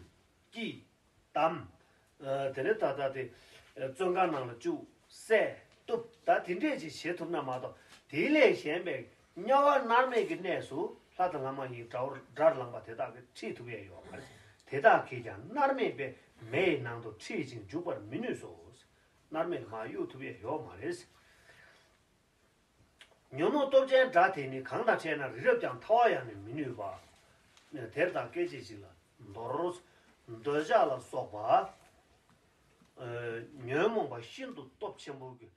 ཀྱིས། བསྡམས། དེ་ནས་ད་ལྟ་དེ་བཙོན་ཁང་ནང་ལ་བཅུག། བསད། གཏུབ། ད་དེ་འདྲས་ཅིག་བྱེད་ཐུབ་ན་མ་གཏོགས། དེ་ལས་གཞན་པའི་དམྱལ་བ་མནར་མེད་ཀྱི་གནས་སུ་ལྷ་དང་ལྷ་མ་ཡིན་དགྲ་བོ་དགྲར་ལངས་པ་དེ་དག་གིས་ཁྲིད་ཐུབ་ཡས་ཡོད་མ་རེད། དེ་དག་གིས་ཀྱང་མནར་མེད་པའི་མེ་ཡི་ནང་དུ་ཁྲིད་ཅིང་འཇུག་པར་མི་ནུས་སོ། མནར་མེད་ལ་མར་གཡུག་ཐུབ་ཡས་ཡོད་མ་རེད། ཉོན་མོངས་སྟོབས་ཅན་དགྲ་དེ་ནི། གང་དང་ཕྲད་ན་རི་རབ་ཀྱང་། ཐལ་བ་ཡང་ནི་མི་ནུས་པ། དེར་བདག་སྐད་ཅིག་གཅིག་ལ་འདོར། འདོད་ཆགས་ལ་སོགས་པ། ཉོན་མོངས་པ་ཤིན་ཏུ་སྟོབས་ཆེན་པོ་གི་